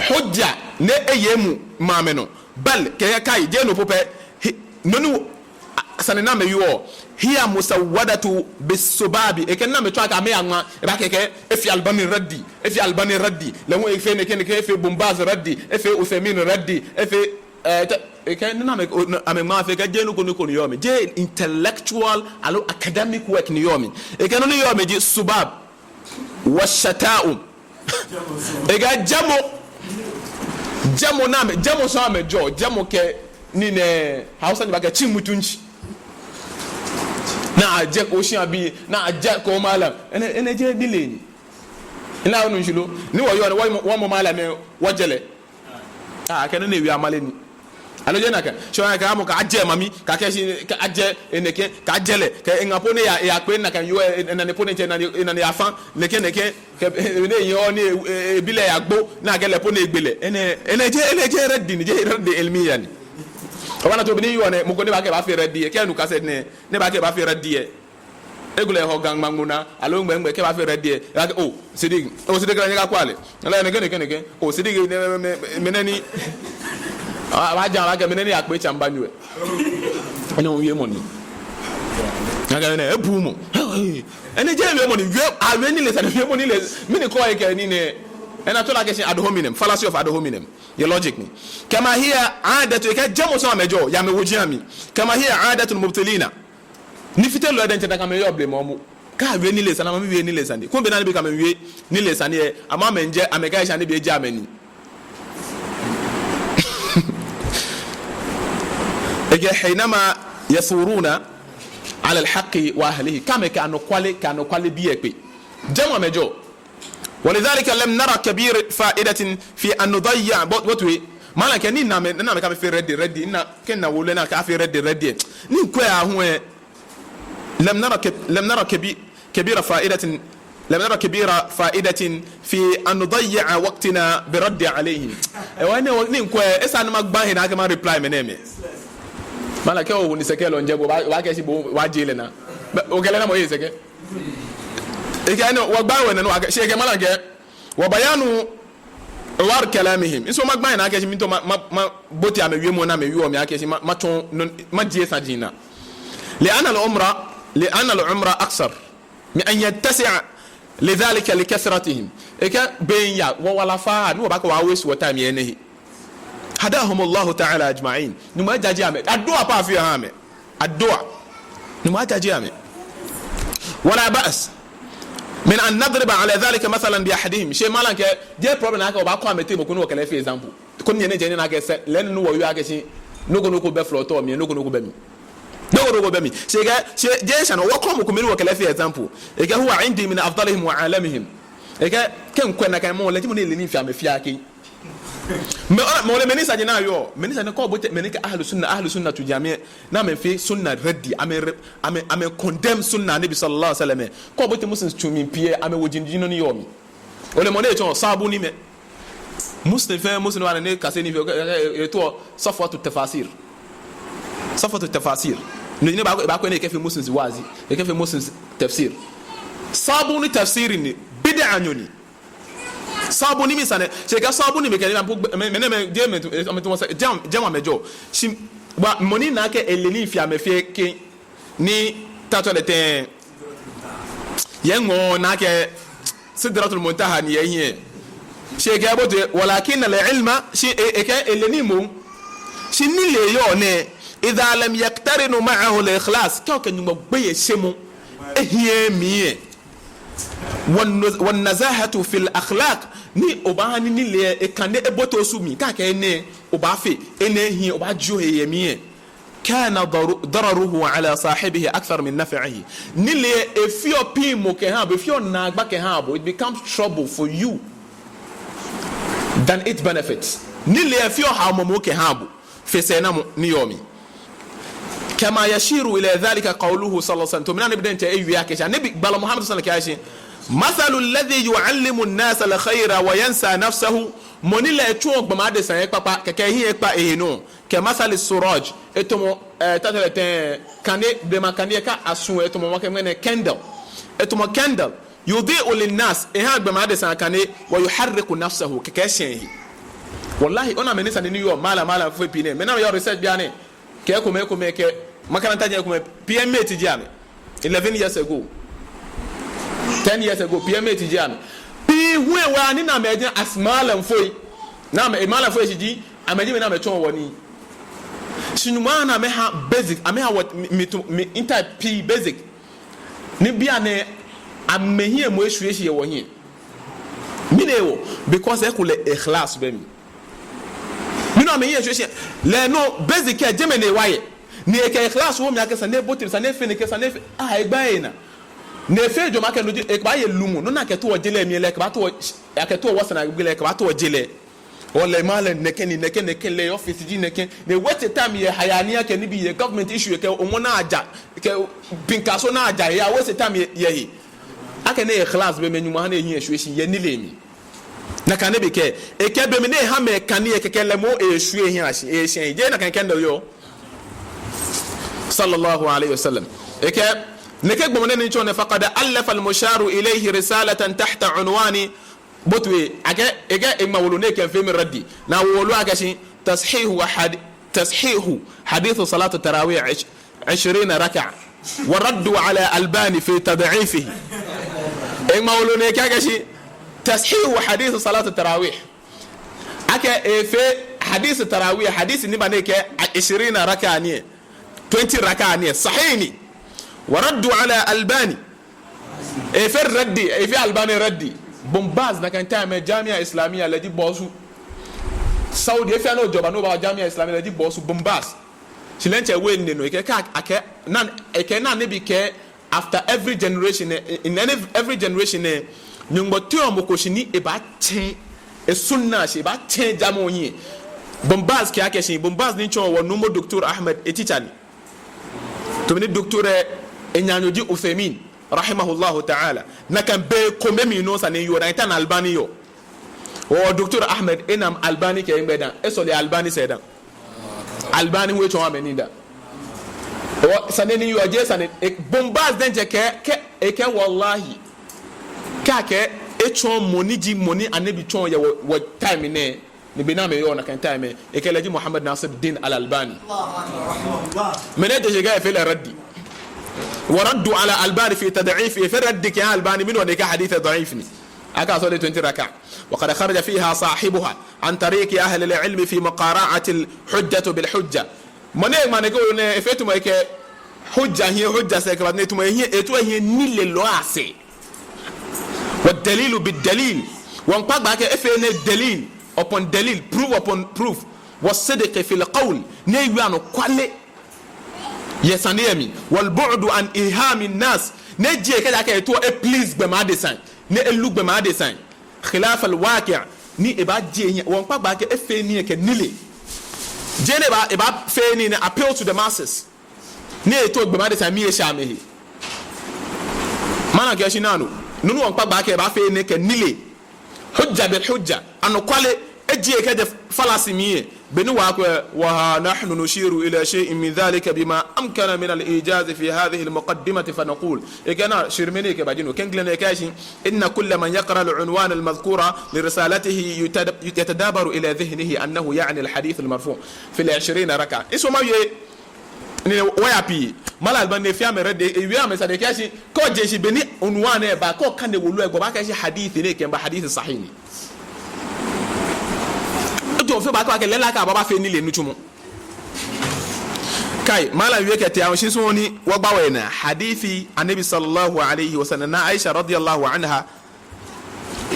Hujja ni eye emuu ma amɛnɔ. Bal, kɛɛ kai, jeee no po pɛ. Hi-, nɔ ni, a, sane ni amɛwieɔ. Hiya musawwadatu bis subabi. Ekɛɛ nɔ ni amɛtsɔɔ akɛ amɛyaŋma. Ebaakɛɛ akɛ, efee Albani raddi. Efee Albani raddi. Lɛ hu efee nɛkɛ nɛkɛ, efee Bin Baz raddi. Efee Uthaymin raddi. Efee, eh, te-, ekɛɛ nɔ ni amɛ, o, nɔ, amɛŋma fɛɛ kɛɛ jeee nɔ ko nɔ ko ni yɔɔ mli. Jeee intellectual, aloo academic work ni yɔɔ mli. Ekɛɛ nɔ ni yɔɔ mli ji subab. Wa shata'um. Ekɛɛ jɛmɔ. Jɛmɔ ni amɛ, jɛmɔ sɔŋŋ amɛjɛɔ, jɛmɔ kɛ nii nɛɛ, Hausa ni baakɛɛ cin mutunci. Ni ajɛɛɛ oshia bii, ni ajɛɛɛ malam. Enɛ, enɛ jeee nilee ni. Ina onu shishi lo. Ni wɔyɔɔ ni, wɔ, wɔmɔ malam lɛ, wɔjɛ lɛ. Ah, kɛ nɔ ni ewie amale ni. Aloo jeee nakai. Shi wɔkɛɛ mɔ ko ajɛ mami, kɛkɛ shi, kɛ ajɛ, enɛkɛ, kɛ ajɛ lɛ, kɛ eŋa po ni eya, eyakpe nakai yoo, e, enane po ni etsɛ, enane, enane yafa, nɛkɛ, nɛkɛ, kɛ, e, ni eyɔɔ ni, e, e, ebi lɛ yagbo, ni akɛ lɛ po ni egbe lɛ. Enɛ, enɛ jeee, enɛ jeee raddi ni, jeee raddi ilmiya ni. Obaana too, be ni yoo nɛɛ, mɔ ko ni baakɛɛ ebaafee raddi lɛ, kɛ enu cassette nɛɛ, ni ebaakɛɛ ebaafee raddi lɛ. Ekolɛ ehɔ Ga ŋmaŋmo naa, aloo ŋmɛŋmɛ kɛ ebaafee raddi lɛ. Ebaakɛɛ, oh, Siddiq, oh, Siddiq, la nyɛkakwa lɛ. Ala nɛkɛ, nɛkɛ, nɛkɛ. Oh, Siddiq, nɛ, mɛ, mɛ, mɛni. A, abaajɛ, abaakɛɛ, mɛni yakpe tsamba nyɛ. Enɛ wiemɔ ni. Akɛ nɛ, ebuuu mɔ. Enɛ jeee wiemɔ ni, wie, awie nilee sane, wiemɔ nilee. Mɛni kɔɔ ekɛɛ nii nɛɛ. Ena too lɛ akɛ shi ad hominem, fallacy of ad hominem. Yɛ logic ni. Kama hiya adatu, ekɛɛ jɛmɔ sɔŋŋ amɛjɛɔ, yɛ amɛwoji amli. Kama hiya adatul mubtilina. Nifitelɔi diɛŋtsɛ, nakai amɛyɔɔ blema momo. Kɛ awie nilee sane, amɛmiiwie nilee sane. Kɛ be ni anibii kɛ amɛwie nilee sane lɛ, amɛ amɛjɛ, amɛkɛɛ shi anibii ejɛ amɛ nii. Ekɛɛ hinama yathuruna ala al-haqqi wa ahlihi. Kɛ amɛkɛ anɔkwale, kɛ anɔkwale bii lɛ kpe. Jɛmɔ amɛjɛɔ. ولذلك لم نر كبير فائدة في أن نضيع، but, but wait. Malam kɛɛ ni ena amɛ, ni ena amɛ kɛ amɛfee raddi, raddi, ena, kɛ ena wolo ni akɛ afee raddi, raddi. Ni mikwɛ ahu lɛ, لم نر كب-، لم نر كبي-، كبير فائدة، لم نر كبير فائدة في أن نضيع وقتنا بالرد عليهم. Ehewɔ ni, ni mikwɛ, esaaa ni magba he ni akɛ ma reply mɛi nɛɛmɛi. Malam kɛɛ owo ni sɛkɛ lɛ ŋjɛ bo, oba, obaakɛɛ shi bo, obaaje lɛ naa. Okɛ lɛ namɔ ye sɛkɛ? Ekɛɛ no, wɔgba wɔnaa ni wɔkɛɛ, shi ekɛɛ malam kɛɛ, وبيان عوار كلامهم. Miisumɔ magba he ni akɛ shi miitao ma, ma, mabote amɛwiemɔ ni amɛwieɔ mli akɛ shi ma, matsɔɔ nɔ, majie saji naa. لأن العمر، لأن العمر أقصر من أن يتسع لذلك لكثرتهم. Ekɛɛ be miiya, wɔwala faaa, ni wɔbaakɛɛ wɔbaa waste wɔ time yɛ enɛ he. هداهم الله تعالى أجمعين. Nyɔŋmɔ ajaje amɛ. Addu'a pɛ afeɔ aha amɛ. Addu'a. Nyɔŋmɔ ajaje amɛ. ولا بأس من أن نضرب على ذلك مثلا بأحدهم. Shi malam kɛɛ, jeee problem ni akɛ obaakɔ amɛteŋ mɔ ko ni okɛ lɛ fee example. Koni nyɛnaa jɛnɛ ni akɛ sɛɛ, lɛ ni wɔyɔɔ akɛ shi, nɔ ko nɔ ko bɛ flɔtɔ mli, nɔ ko nɔ ko bɛ mli. Nɔ ko nɔ ko bɛ mli. Shi ekɛɛ, shi jeee esha ni wɔkɔ mɔ ko mli ni okɛ lɛ fee example. Ekɛɛ هو عندي من أفضلهم وأعلمهم. Ekɛɛ, kɛ mikwɛ nakai mɔ lɛ, ji mɔ ni ele nii fe amɛ fɛɛ kɛ. Mɛɛ, mɛɛ ole mɛni saji ni ayɔɔ, mɛni saji ni kɛ obote, mɛi ni kɛɛ ahlu sunna, ahlu sunna tsu ji amɛ, ni amɛfee sunna raddi, amɛ re-, amɛ, amɛ condemn sunna Nabi sallallahu alaihi wasallam. Kɛ obote Muslims tsu mli pii, amɛwoji ji nɔ ni yɔɔ mli. Ole mɔ ni etsɔɔ Sabuni mɛi. Muslim fɛɛ, Muslim wa ni kase nii fɛɛ, e, e, e, etaoɔ Safwatu Tafasir. Safwatu Tafasir. Ni, ni ebaa, ebaakwɛ ni ekɛfee Muslims waazi, ekɛfee Muslims tafsir. Sabuni tafsir ni, bid'anyo ni. Sabuni mli sane, shi ekɛɛ Sabuni mli kɛ ni, mɛi, mɛi, mɛi, mɛi, jɛmɔ, jɛmɔ, jɛmɔ amɛjɛɔ. Shi, wa, mɔ ni na akɛ ele nii fe amɛ fɛɛ kɛ, ni tatɔ lɛ tɛŋŋ. Yɛ ŋɔɔ ni akɛ Sidratul Muntaha ni yɛ hiɛ. Shi ekɛɛ bote, ولكن العلم, shi e, ekɛɛ ele nii moŋ. Shi nilee yɔɔ nɛɛ, إذا لم يقترن معه الإخلاص, kɛ okɛ Nyɔŋmɔ gbeyeishemɔ ehiɛ mli lɛ. والن-، والنزاهة في الأخلاق, ni obaaha ni nilee lɛ ekane ebote osu mli, kɛ akɛɛ enɛ obaafee, enɛ hiɛ obaajie ohe yɛ mli lɛ. كان ضر-، ضرره على صاحبه أكثر من نفعه. Nilee lɛ efeɔ piŋmɔ kɛha bo, efeɔ naagba kɛha bo. It becomes trouble for you than it benefits. Nilee lɛ efeɔ haomɔ moŋ kɛha bo fe sɛɛnamɔ ni yɔɔ mli. كما يشير إلى ذلك قوله صلى الله عليه وسلم. Tamɔ bɔ ni Anabi diɛŋtsɛ ewie akɛ shi, Anabi gbalɔ Muhammad صلى الله عليه وسلم kɛɛ shi, مثل الذي يعلم الناس الخير وينسى نفسه. Mɔ ni lɛ etsuɔ gbɔmɛi adesai ekpakpa, kɛkɛ ehiɛ ekpa ehe nɔ. كمثل السراج. Etamɔ, eh, tatelɛ tɛŋŋ, kane, blema kane kɛ asu, etamɔ makɛɛ mɛni, candle. Etamɔ candle. يضيء للناس. Ehaa gbɔmɛi adesai akane. ويحرق نفسه. Kɛkɛ eshɛŋ ehe. Wallahi, ona mɛni sane ni yɔɔ malam, malamfoi pii nɛɛ. Mɛi ni yɔɔ research bianɛ. Kɛ ekomɛi, ekomɛi kɛ makaranta jɛ ekomɛi, P M mate ji amɛ. Eleven years ago. Ten years ago, P M mate ji amɛ. Pii hu ewa ni na amɛjɛ as malamfoi. Ni amɛ, malamfoi shi ji, amɛji mɛi ni amɛtsɔɔ wɔ nii. Shi Nyɔŋmɔ na amɛha basic, amɛha wɔ mi, mi, mi, in type pii basic. Ni bianɛ amɛhiɛ moŋ eshwie shi yɛ wɔhiɛ. Mɛni hewɔ? Because ekolɛ ikhlas bɛ mli. Mɛni amɛhiɛ eshwie shi? Lɛ nɔ basic kɛ jɛmɛ ni ewa yɛ. Ni ekɛ ikhlas wo mli akɛ esa ni ebote, esa ni efee nɛkɛ, esa ni efee. Ah, egba ena. Ni efee jɔɔmɔ akɛ no ji, ekɛbaaye lumɔ. Nɔ ni akɛtoɔ je lɛ mli lɛ, ekɛbaatoɔ, akɛtoɔ wɔsɛɛ naagbee lɛ, ekɛbaatoɔ je lɛ. Ole malam nɛkɛ ni, nɛkɛ, nɛkɛ lɛ, office ji nɛkɛ. Ni waste time yɛ hayaniya kɛ nibii yɛ government issue kɛ omɔ ni aja, kɛ pinkaso ni aja, eya waste time yɛ, yɛ he. Akɛni ikhlas bɛ mli, Nyɔŋmɔ ha ni ehiɛ eshwie shi yɛ nilee mli. Nakai Anabi kɛɛ, ekɛɛ be mli ni eha amɛ kane lɛ kɛkɛ lɛ moŋ eshwie ehiɛ shi, eshɛŋ ehe. Jeee nakai candle yɔɔ. صلى الله عليه وسلم. Ekɛɛ, nɛkɛ gbɔmɔ nɛɛ ni mitsɔɔ nɛɛ, فقد ألف المشار إليه رسالة تحت عنوان Bo toi, akɛ, ekɛ eŋma wolo ni ekɛfee mli raddi. Ni wolo akɛ shi, تصحيح حد-، تصحيح حديث صلاة التراويح عش-، عشرين ركعة. والرد على الألباني في تضعيفه. Eŋma wolo ni ekɛɛ akɛ shi, تصحيح حديث صلاة التراويح. Akɛ efee hadith tarawih, hadith ni ba ni ekɛɛ عشرين ركعة ni, twenty ركعة ni, sahih ni. والرد على الألباني. Efee raddi, efee Albani raddi. Bin Baz nakai time lɛ Jamia Islamia lɛ ji boss. Saudi, he fɛɛ he ni ojɛ oba ni oba Jamia Islamia lɛ ji boss Bin Baz. Shi lɛ diɛŋtsɛ ewie enine nɔ, ekɛɛ akɛ, akɛ, na, ekɛɛ na Anabi kɛɛ after every generation, eh, in any, every generation, eh, Nyɔŋmɔ teɔ mɔ ko shi ni ebaatsɛ esunna shi, ebaatsɛ jamɔ hiɛ. Bin Baz kɛɛ akɛ shi, Bin Baz ni mitsɔɔ wɔ, nuumo Doctor Ahmed, eteacher ni. Tamɔ bɔ ni Doctor, eh, enaanyo ji Uthaymin, rahimahullahu ta'ala. Nakai be kome mli nɔŋŋ sane ni yɔɔ, nakai time ni Albani yɔɔ. Oo, Doctor Ahmed, ena Albani kɛ egbɛ dã, esɔle Albani sɛɛ dã. Albani hu etsɔɔ amɛ nii dã. Oo, sane ni yɔɔ jeee sane, e, Bin Baz diɛŋtsɛ kɛɛ, kɛɛ, ekɛɛ wallahi. Kɛɛ akɛ, etsɔɔ mɔ ni ji mɔ ni Anabi tsɔɔ yɛ wɔ, wɔ time nɛɛ. Ni be ni amɛyɔɔ nakai time lɛ, ekɛɛ lɛ ji Muhammad Nasir Din Al-Albani. Mɛni etsɛ shi kɛɛ efee lɛ raddi. والرد على الألباني في تضعيفه, efee raddi kɛha Albani, mɛni hewɔ ni ekɛɛ hadith da'if ni. Akɛ asɔle twenty raka. وقد خرج فيها صاحبها عن طريق أهل العلم في مقارعة الحجة بالحجة. Mɔ ni eŋma nɛkɛ wolo nɛɛ, efee tamɔ ekɛ hujja hiɛ hujja sɛɛ kɛba, ni etamɔ ehiɛ, eto ehiɛ nilelɔi asɛɛ. والدليل بالدليل. Wɔmiikpa gbɛ akɛ efee enɛ dalil upon dalil, proof upon proof. والصدق في القول. Ni ewie anɔkwale yɛ sane lɛ mli. والبعد عن إيهام الناس. Ni ejie kɛjɛ akɛ eto e-please gbɔmɛi adesai. Ni elu gbɔmɛi adesai. خلاف الواقع. Ni ebaajie hiɛ. Wɔmiikpa gbɛ akɛ efee nii lɛ kɛ nilee. Jeee ni ebaa, ebaafee nii ni appeal to the masses. Ni eto gbɔmɛi adesai mli eshɛ amɛhe. Malam kɛɛ shi naa nɔ. No nɔŋŋ wɔmiikpa gbɛ akɛ ebaafee nii lɛ kɛ nilee. حجة بالحجة. Anɔkwale, ejie kɛjɛ fallacy mli lɛ. Be ni wɔkwɛ, وها نحن نشير إلى شيء من ذلك بما أمكن من الإيجاز في هذه المقدمة فنقول. Ekɛɛ naa, Shirmeni kɛɛ ba ji no. Klɛŋklɛŋ lɛ ekɛɛ shi, إن كل من يقرأ العنوان المذكور لرسالته يتد-، يتدابر إلى ذهنه أنه يعني الحديث المرفوع في العشرين ركعة. Nsɔ ma wie, ni wɔya pii. Malam Albani ni efee amɛ raddi, ewie amɛ sane, ekɛɛ shi, kɛ ojɛ shi be ni unwan lɛ ba, kɛ okane wolo lɛ gbɔ, obaakɛɛ shi hadith ni ekɛɛ ba hadith sahih ni. Ojɔ fɛɛ ba kɛ akɛ lɛla kɛ ababa fee nilee nitsumɔ. Kai, malam wie kɛtee, awo shi sɔŋŋ ni wɔgba wɔhe naa. Hadithi Anabi sallallahu alayhi wa sallam, Nana Aisha radiyallahu anha.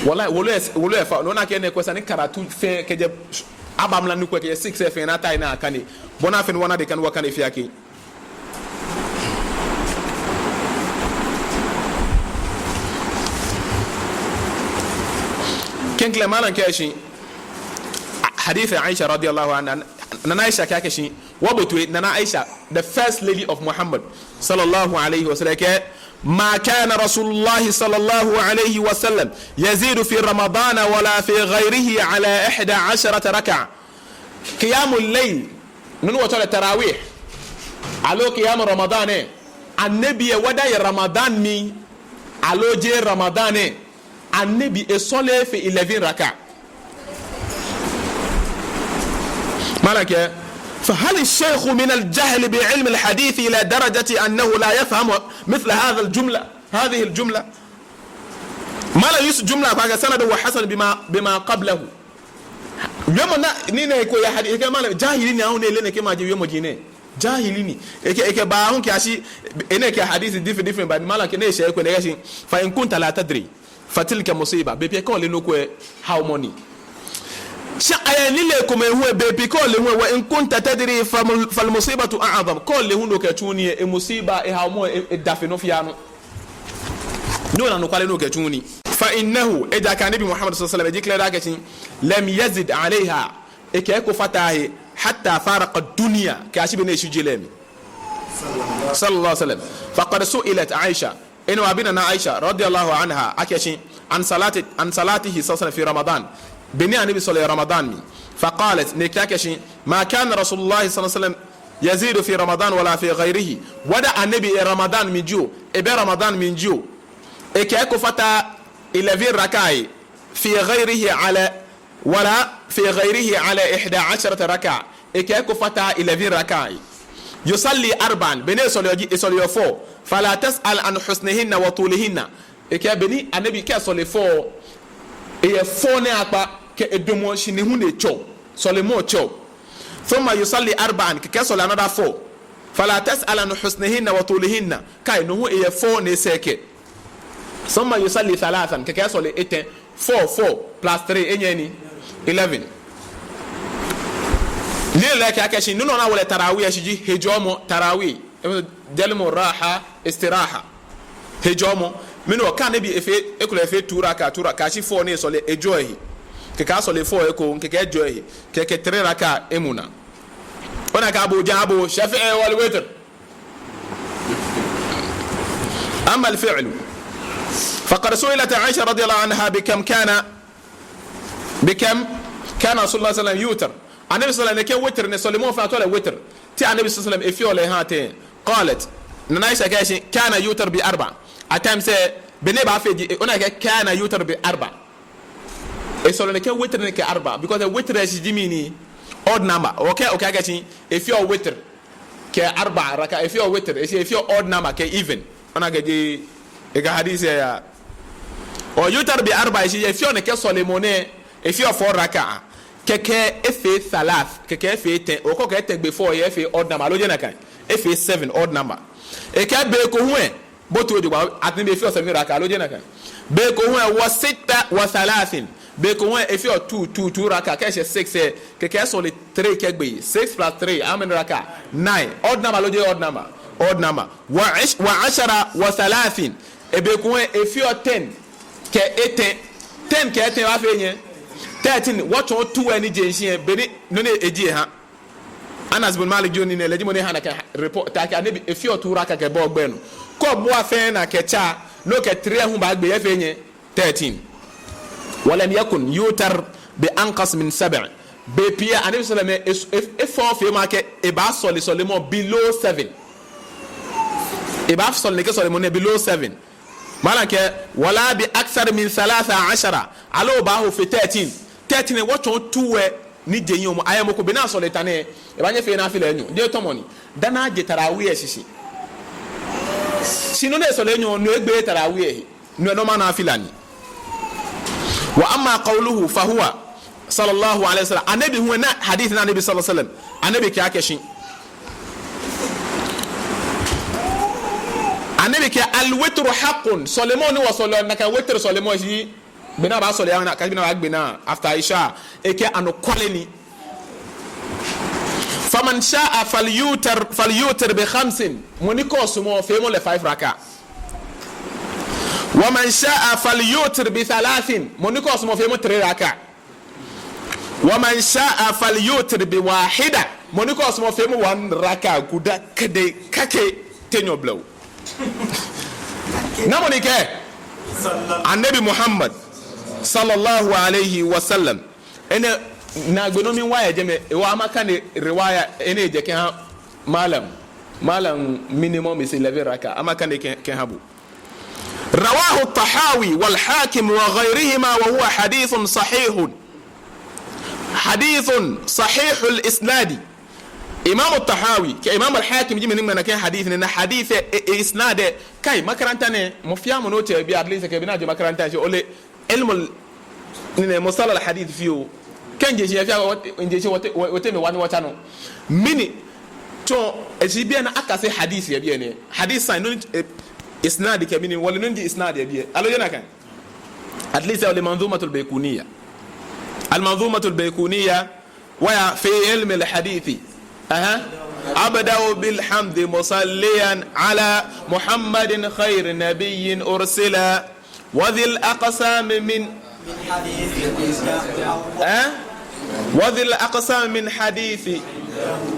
Wallahi, wolo lɛ, wolo lɛ fa, no na kɛ ne kwɛ sane karatu fɛɛ kɛjɛ, aba mla ni kwɛ kɛjɛ six fɛɛ na tai na kane. Bɔ ni afee ni wɔna be kɛ ni wɔkane fɛɛ akɛ. Klɛŋklɛŋ malam kɛɛ shi, a-, hadith Aisha radiyallahu anha, Nana Aisha kɛɛ akɛ shi, Wɔbo toi, Nana Aisha, the first lady of Muhammad, sallallahu alayhi wa sallam, kɛɛ, ما كان رسول الله صلى الله عليه وسلم يزيد في رمضان ولا في غيره على إحدى عشرة ركعة. Qiyamul layl, nɔ ni wɔtsɛɔ lɛ tarawih, aloo qiyam Ramadan lɛ, Annabi lɛ, whether yɛ Ramadan mli, aloo jeee Ramadan lɛ, Annabi esɔleee fe eleven raka. Malam kɛɛ, فهل الشيخ من الجهل بعلم الحديث إلى درجة أنه لا يفهم مثل هذا الجملة، هذه الجملة؟ Malam Yusuf jumla ko akɛ سنده حسن بما، بما قبله. Wiemɔ nɛɛ, ni nɛɛ ko yɛ hadith, ekɛɛ malam, jahili ni ahu ni eleee nɛkɛ maji wiemɔi nɛɛ. Jahili ni. Ekɛɛ, ekɛba hu kɛyashi, enɛ kɛ hadith different, different, but malam kɛɛ nɛɛ eshɛ eko nɛɛ kɛshi, فإن كنت لا تدري فتلك مصيبة. Bei pii kɛ oleee nɔ ko lɛ, haomɔ ni. Shi ayɛ nilee komɛi hu lɛ, bei pii kɛ ole hu lɛ, وإن كنت تدري فم-، فالمصيبة أعظم. Kɛ ole hu ni okɛtsu nii lɛ, emusiba, ehaomɔ, e-, eda fe nɔ fiaa nɔ. Ni ona anɔkwale ni okɛtsu nii. فإنه, ejaakɛ Annabi Muhammad صلى الله عليه وسلم, eji clear daa akɛshi, لم يزد عليها, ekɛ eko fataaa he, حتى فارق الدنيا, kɛyashi be ni eshi je lɛ mli. صلى الله عليه وسلم. فقد سئلت عائشة, enɛ wɔbi Nana Aisha, رضي الله عنها, akɛshi, عن صلاة، عن صلاته صلى الله عليه وسلم في رمضان. Be ni Annabi sɔleɔ Ramadan mli. فقالت, ni ekɛɛ akɛshi, ما كان رسول الله صلى الله عليه وسلم يزيد في رمضان ولا في غيره. Whether Annabi yɛ Ramadan mli jio, ebɛ Ramadan mli jio, ekɛ eko fataaa eleven raka he, في غيره على، ولا في غيره على إحدى عشرة ركعة. Ekɛ eko fataaa eleven raka he. يصلي أربعا, be ni esɔleɔ ji, esɔleɔ four. فلا تسأل عن حسنهن وطولهن. Ekɛɛ be ni Annabi kɛ esɔle four, eyɛ four nɛɛ akpa, kɛ edamɔ shi ni hu ni etsɛɔ, sɔlemɔ tsɛɔ. ثم يصلي أربعا, kɛkɛ esɔle another four. فلا تسأل عن حسنهن وطولهن. Kai, no hu eyɛ four ni esɛɛkɛɛ. ثم يصلي ثلاثا, kɛkɛ esɔle etɛ. Four, four plus three, enyɛɛɛ ni? Eleven. Nilee lɛ kɛɛ akɛshi, nɔ ni ona wɔle tarawih lɛ shishi ji hejɔɔmɔ, tarawih. جلب راحة، استراحة. Hejɔɔmɔ. Mɛni hewɔ kɛ Annabi efee, ekolɛ efee two raka, two raka, kɛyashi four ni esɔle, ejɔɔ ehe. Kɛkɛ asɔle four ekoŋŋ, kɛkɛ ejɔɔ ehe. Kɛkɛ three raka emu naa. Ona akɛ abo jɛmɛ abo, شفع والوتر. أما الفعل فقد سئلت عائشة رضي الله عنها بكم كان، بكم كان رسول الله صلى الله عليه وسلم يوتر. Annabi صلى الله عليه وسلم, nɛkɛ witr nɛɛ, sɔlemɔ fɛɛ atɔ lɛ witr. Te Annabi صلى الله عليه وسلم efeɔ lɛ haa tɛŋŋ? قالت, Nana Aisha kɛɛ akɛshi, كان يوتر بأربع. At times lɛ, be ni ebaafee ji, ona akɛ كان يوتر بأربع. Esɔleɔ nɛkɛ witr nɛɛ kɛ arba, because witr lɛ shishi ji mɛni? Odd number. Okɛɛ, okɛɛ akɛshi efeɔ witr kɛ arba raka, efeɔ witr, eshi efeɔ odd number kɛ even. Ona akɛ jeee, ekɛ hadith lɛ yaa. ويوتر بأربع, eshi efeɔ nɛkɛ sɔlemɔ nɛɛ, efeɔ four raka. Kɛkɛ efee thalath, kɛkɛ efee ten, okɔ kɛ ten gbe four lɛ efee odd number, aloo jeee nakai? Efee seven, odd number. Ekɛɛ be ko hu lɛ, bo toi jogbaŋŋ, at times be efeɔ seven raka, aloo jeee nakai? Be ko hu lɛ, وست وثلاث. Be ko hu lɛ efeɔ two, two, two raka, kɛ eshɛ six lɛ, kɛkɛ esɔle three kɛgbe. Six plus three, how many raka? Nine. Odd number aloo jeee odd number? Odd number. وعش-، وعشر وثلاث. Be ko hu lɛ efeɔ ten kɛ etɛ. Ten kɛ etɛ baafee nyɛ? Thirteen. Wɔtsɔɔ two lɛ ni je shishi lɛ, bɔ ni, nɔ ni eji eha. Anas bin Malik ji onii nɛɛ, lɛ ji mɔ ni ha nakai report, taakɛ Annabi efeɔ two raka kɛbɔɔ gbɛ nɔ. Kɛ obua fɛɛ naa kɛtsa, ni okɛ three hu baagbe lɛ, efee nyɛ? Thirteen. ولم يكن يوتر بأنقص من سبع. Bei pii lɛ Annabi صلى الله عليه وسلم es-, ef-, efɔɔɔ feemɔ akɛ ebaasɔle sɔlemɔ below seven. Ebaasɔle nɛkɛ sɔlemɔ nɛɛ below seven. Malam kɛɛ, ولا بأكثر من ثلاث عشر. Aloo obaaho fe thirteen. Thirteen lɛ wɔtsɔɔ two lɛ ni je nyɔmɔ. Ayɛ mɔ ko be ni asɔle eta nɛɛ, ebaanyɛ efee nafila enyɔ. Jeee tɔmɔ ni. Dani aje tarawih lɛ shishi. Shi nɔ ni esɔle enyɔ, no egbeee tarawih lɛ he. No lɛ normal nafila ni. وأما قوله فهو صلى الله عليه وسلم. Annabi hu lɛ, na hadith ni Annabi صلى الله عليه وسلم, Annabi kɛɛ akɛshi, Annabi kɛɛ, الوتر حق. Sɔlemɔ ni wɔsɔleɔ, nakai witr sɔlemɔ lɛ, be ni abaasɔle, ana, kɛ be ni abaagbe naa after Isha, ekɛɛ anɔkwale ni. فمن شاء فليوتر، فليوتر بخمس. Mɔ ni kɛ osumɔ, feemɔ lɛ five raka. ومن شاء فليوتر بثلاث. Mɔ ni kɛ osumɔ, feemɔ three raka. ومن شاء فليوتر بواحدة. Mɔ ni kɛ osumɔɔ feemɔ one raka guda kɛdɛɛ kake te nyɔblɛo. Namɔ ni kɛɛ? Annabi Muhammad sallallahu alayhi wa sallam. Enɛ naagbee nɔ miwa yɛ jɛmɛ, ewa amakane riwaya, enɛ ejɛ kɛha malam. Malam minimum is eleven raka. Amakane kɛ, kɛha bo. رواه الطحاوي والحاكم وغيرهما وهو حديث صحيح. حديث صحيح الإسناد. Imam Tahawi kɛ Imam al-Hakim ji mɛi ni ŋmɛnɛ kɛ hadith nɛɛ, ni hadith lɛ, e, e, isnad lɛ. Kai, makaranta nɛɛ, mɔ fɛɛ mɔ ni otsɛ bi, at least kɛ bi ni ajɛ makaranta shi, ole ilmul, ni nɛɛ mustalah al-hadith fioo. Kɛ nje shi fɛɛ, nje shi wɔtee, wɔtee mli wani wɔtsa nɔ. Mɛni, tsɔ, eshi biɛ ni akase hadith yɛ biɛ nɛɛ. Hadith sign, no, e, isnad kɛ mɛni, wɔle nɔ ni ji isnad yɛ biɛ. Aloo jeee nakai? At least, ole Manzumatul Baykuniya. Al-Manzumatul Baykuniya, وهي في علم الحديث. أها. أبدأ بالحمد مصليا على محمد خير نبي أرسل. وذي الأقسام من، أه؟ وذي الأقسام من حديث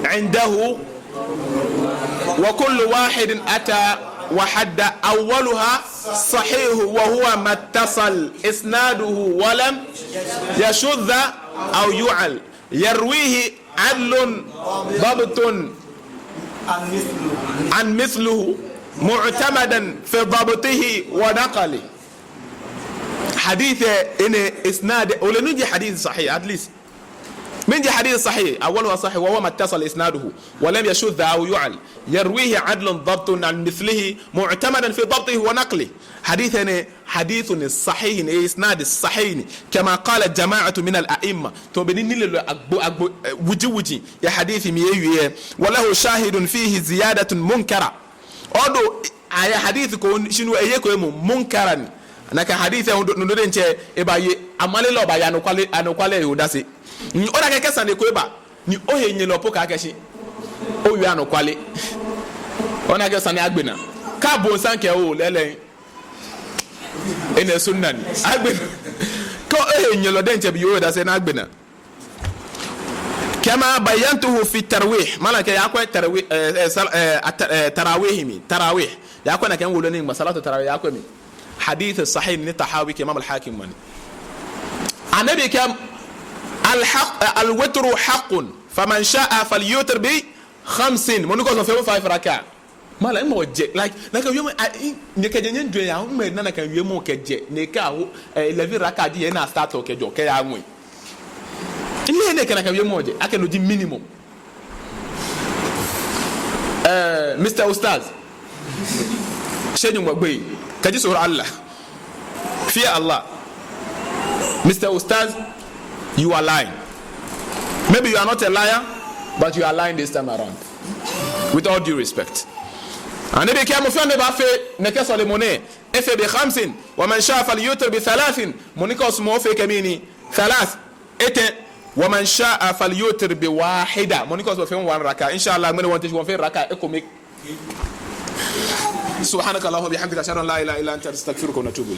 عنده وكل واحد أتى وحد أولها صحيح وهو ما اتصل إسناده ولم يشذ أو يعل يرويه عدل ضبط عن مثله معتمدا في ضبطه ونقله. Hadith lɛ, enɛ isnad, ole nɔ ni ji hadith sahih, at least. Mɛni ji hadith sahih, أولها صحيح وهو ما اتصل إسناده ولم يشذ أو يعل يرويه عدل ضبط عن مثله معتمدا في ضبطه ونقله. Hadith lɛ, hadith ni sahih ni, isnad sahih ni. كما قال جماعة من الأئمة. Tamɔ bɔ ni nilelɔi agbo, agbo, e, wuji wuji yɛ hadith mli ewie. وله شاهد فيه زيادة منكرة. Although, ayɛ hadith ko, shi no eye ko emuu, munkara ni. Nakai hadith lɛ, no, no diɛŋtsɛ, ebaye, amale lɛ baye anɔkwale, anɔkwale lɛ he odase. Ni ona akɛ kɛ sane ko eba, ni ohenyɛlɔ po kɛɛ akɛ shi owie anɔkwale. Ona akɛ sane lɛ agbe naa. Kɛ abonsam kɛɛ oo, lɛɛlɛŋ, enɛ sunna ni. Agbe naa. Kɛ ohenyɛlɔ diɛŋtsɛ bi ye odase, enɛ agbe naa. كما بينته في الترويح. Malam kɛɛ yakwɛ tarawih, e, e, sal-, e, at-, e, tarawih mli. Tarawih. Yakwɛ nakai wolo ni ŋma salatu tarawih, yakwɛ mli. Hadith sahih ni Tahawi kɛ Imam al-Hakim ŋma ni. Annabi kɛɛ, الحق، الوتر حق، فمن شاء فليوتر بخمس. Mɔ ni kɛ osumɔɔ feemɔ five raka. Malam, mɔ jɛ, like, nakai wiemɔ, a, i, nyɛkɛjɛ nyɛjwɛŋ ya, mɛɛ nakai wiemɔ kɛjɛ, nɛkɛ aho, e, eleven raka ji he ni a-start-ɔ kɛjɛɔ, kɛya ŋwɛi. Mɛɛ nɛkɛ nakai wiemɔ jɛ, akɛ no ji minimum. E, Mister Ustaz. Shɛ Nyɔŋmɔ gbeyei. Kaji tsoro Allah. Fear Allah. Mister Ustaz, you are lying. Maybe you are not a liar, but you are lying this time around. With all due respect. Annabi kɛɛ mɔ fɛɛ mɔ ni baafee nɛkɛ sɔlemɔ nɛɛ, efee بخمس، ومن شاء فليوتر بثلاث. Mɔ ni kɛ osumɔɔ ofee kɛ mɛni? Thalath. Etɛ. ومن شاء فليوتر بواحدة. Mɔ ni kɛ osumɔɔ ofee one raka. Inshallah, ŋmɛnɛ wɔteŋ wɔfee raka ekome. سبحانك اللهم وبحمدك، أشهد أن لا إله إلا أنت، أستغفرك وأتوب إليك.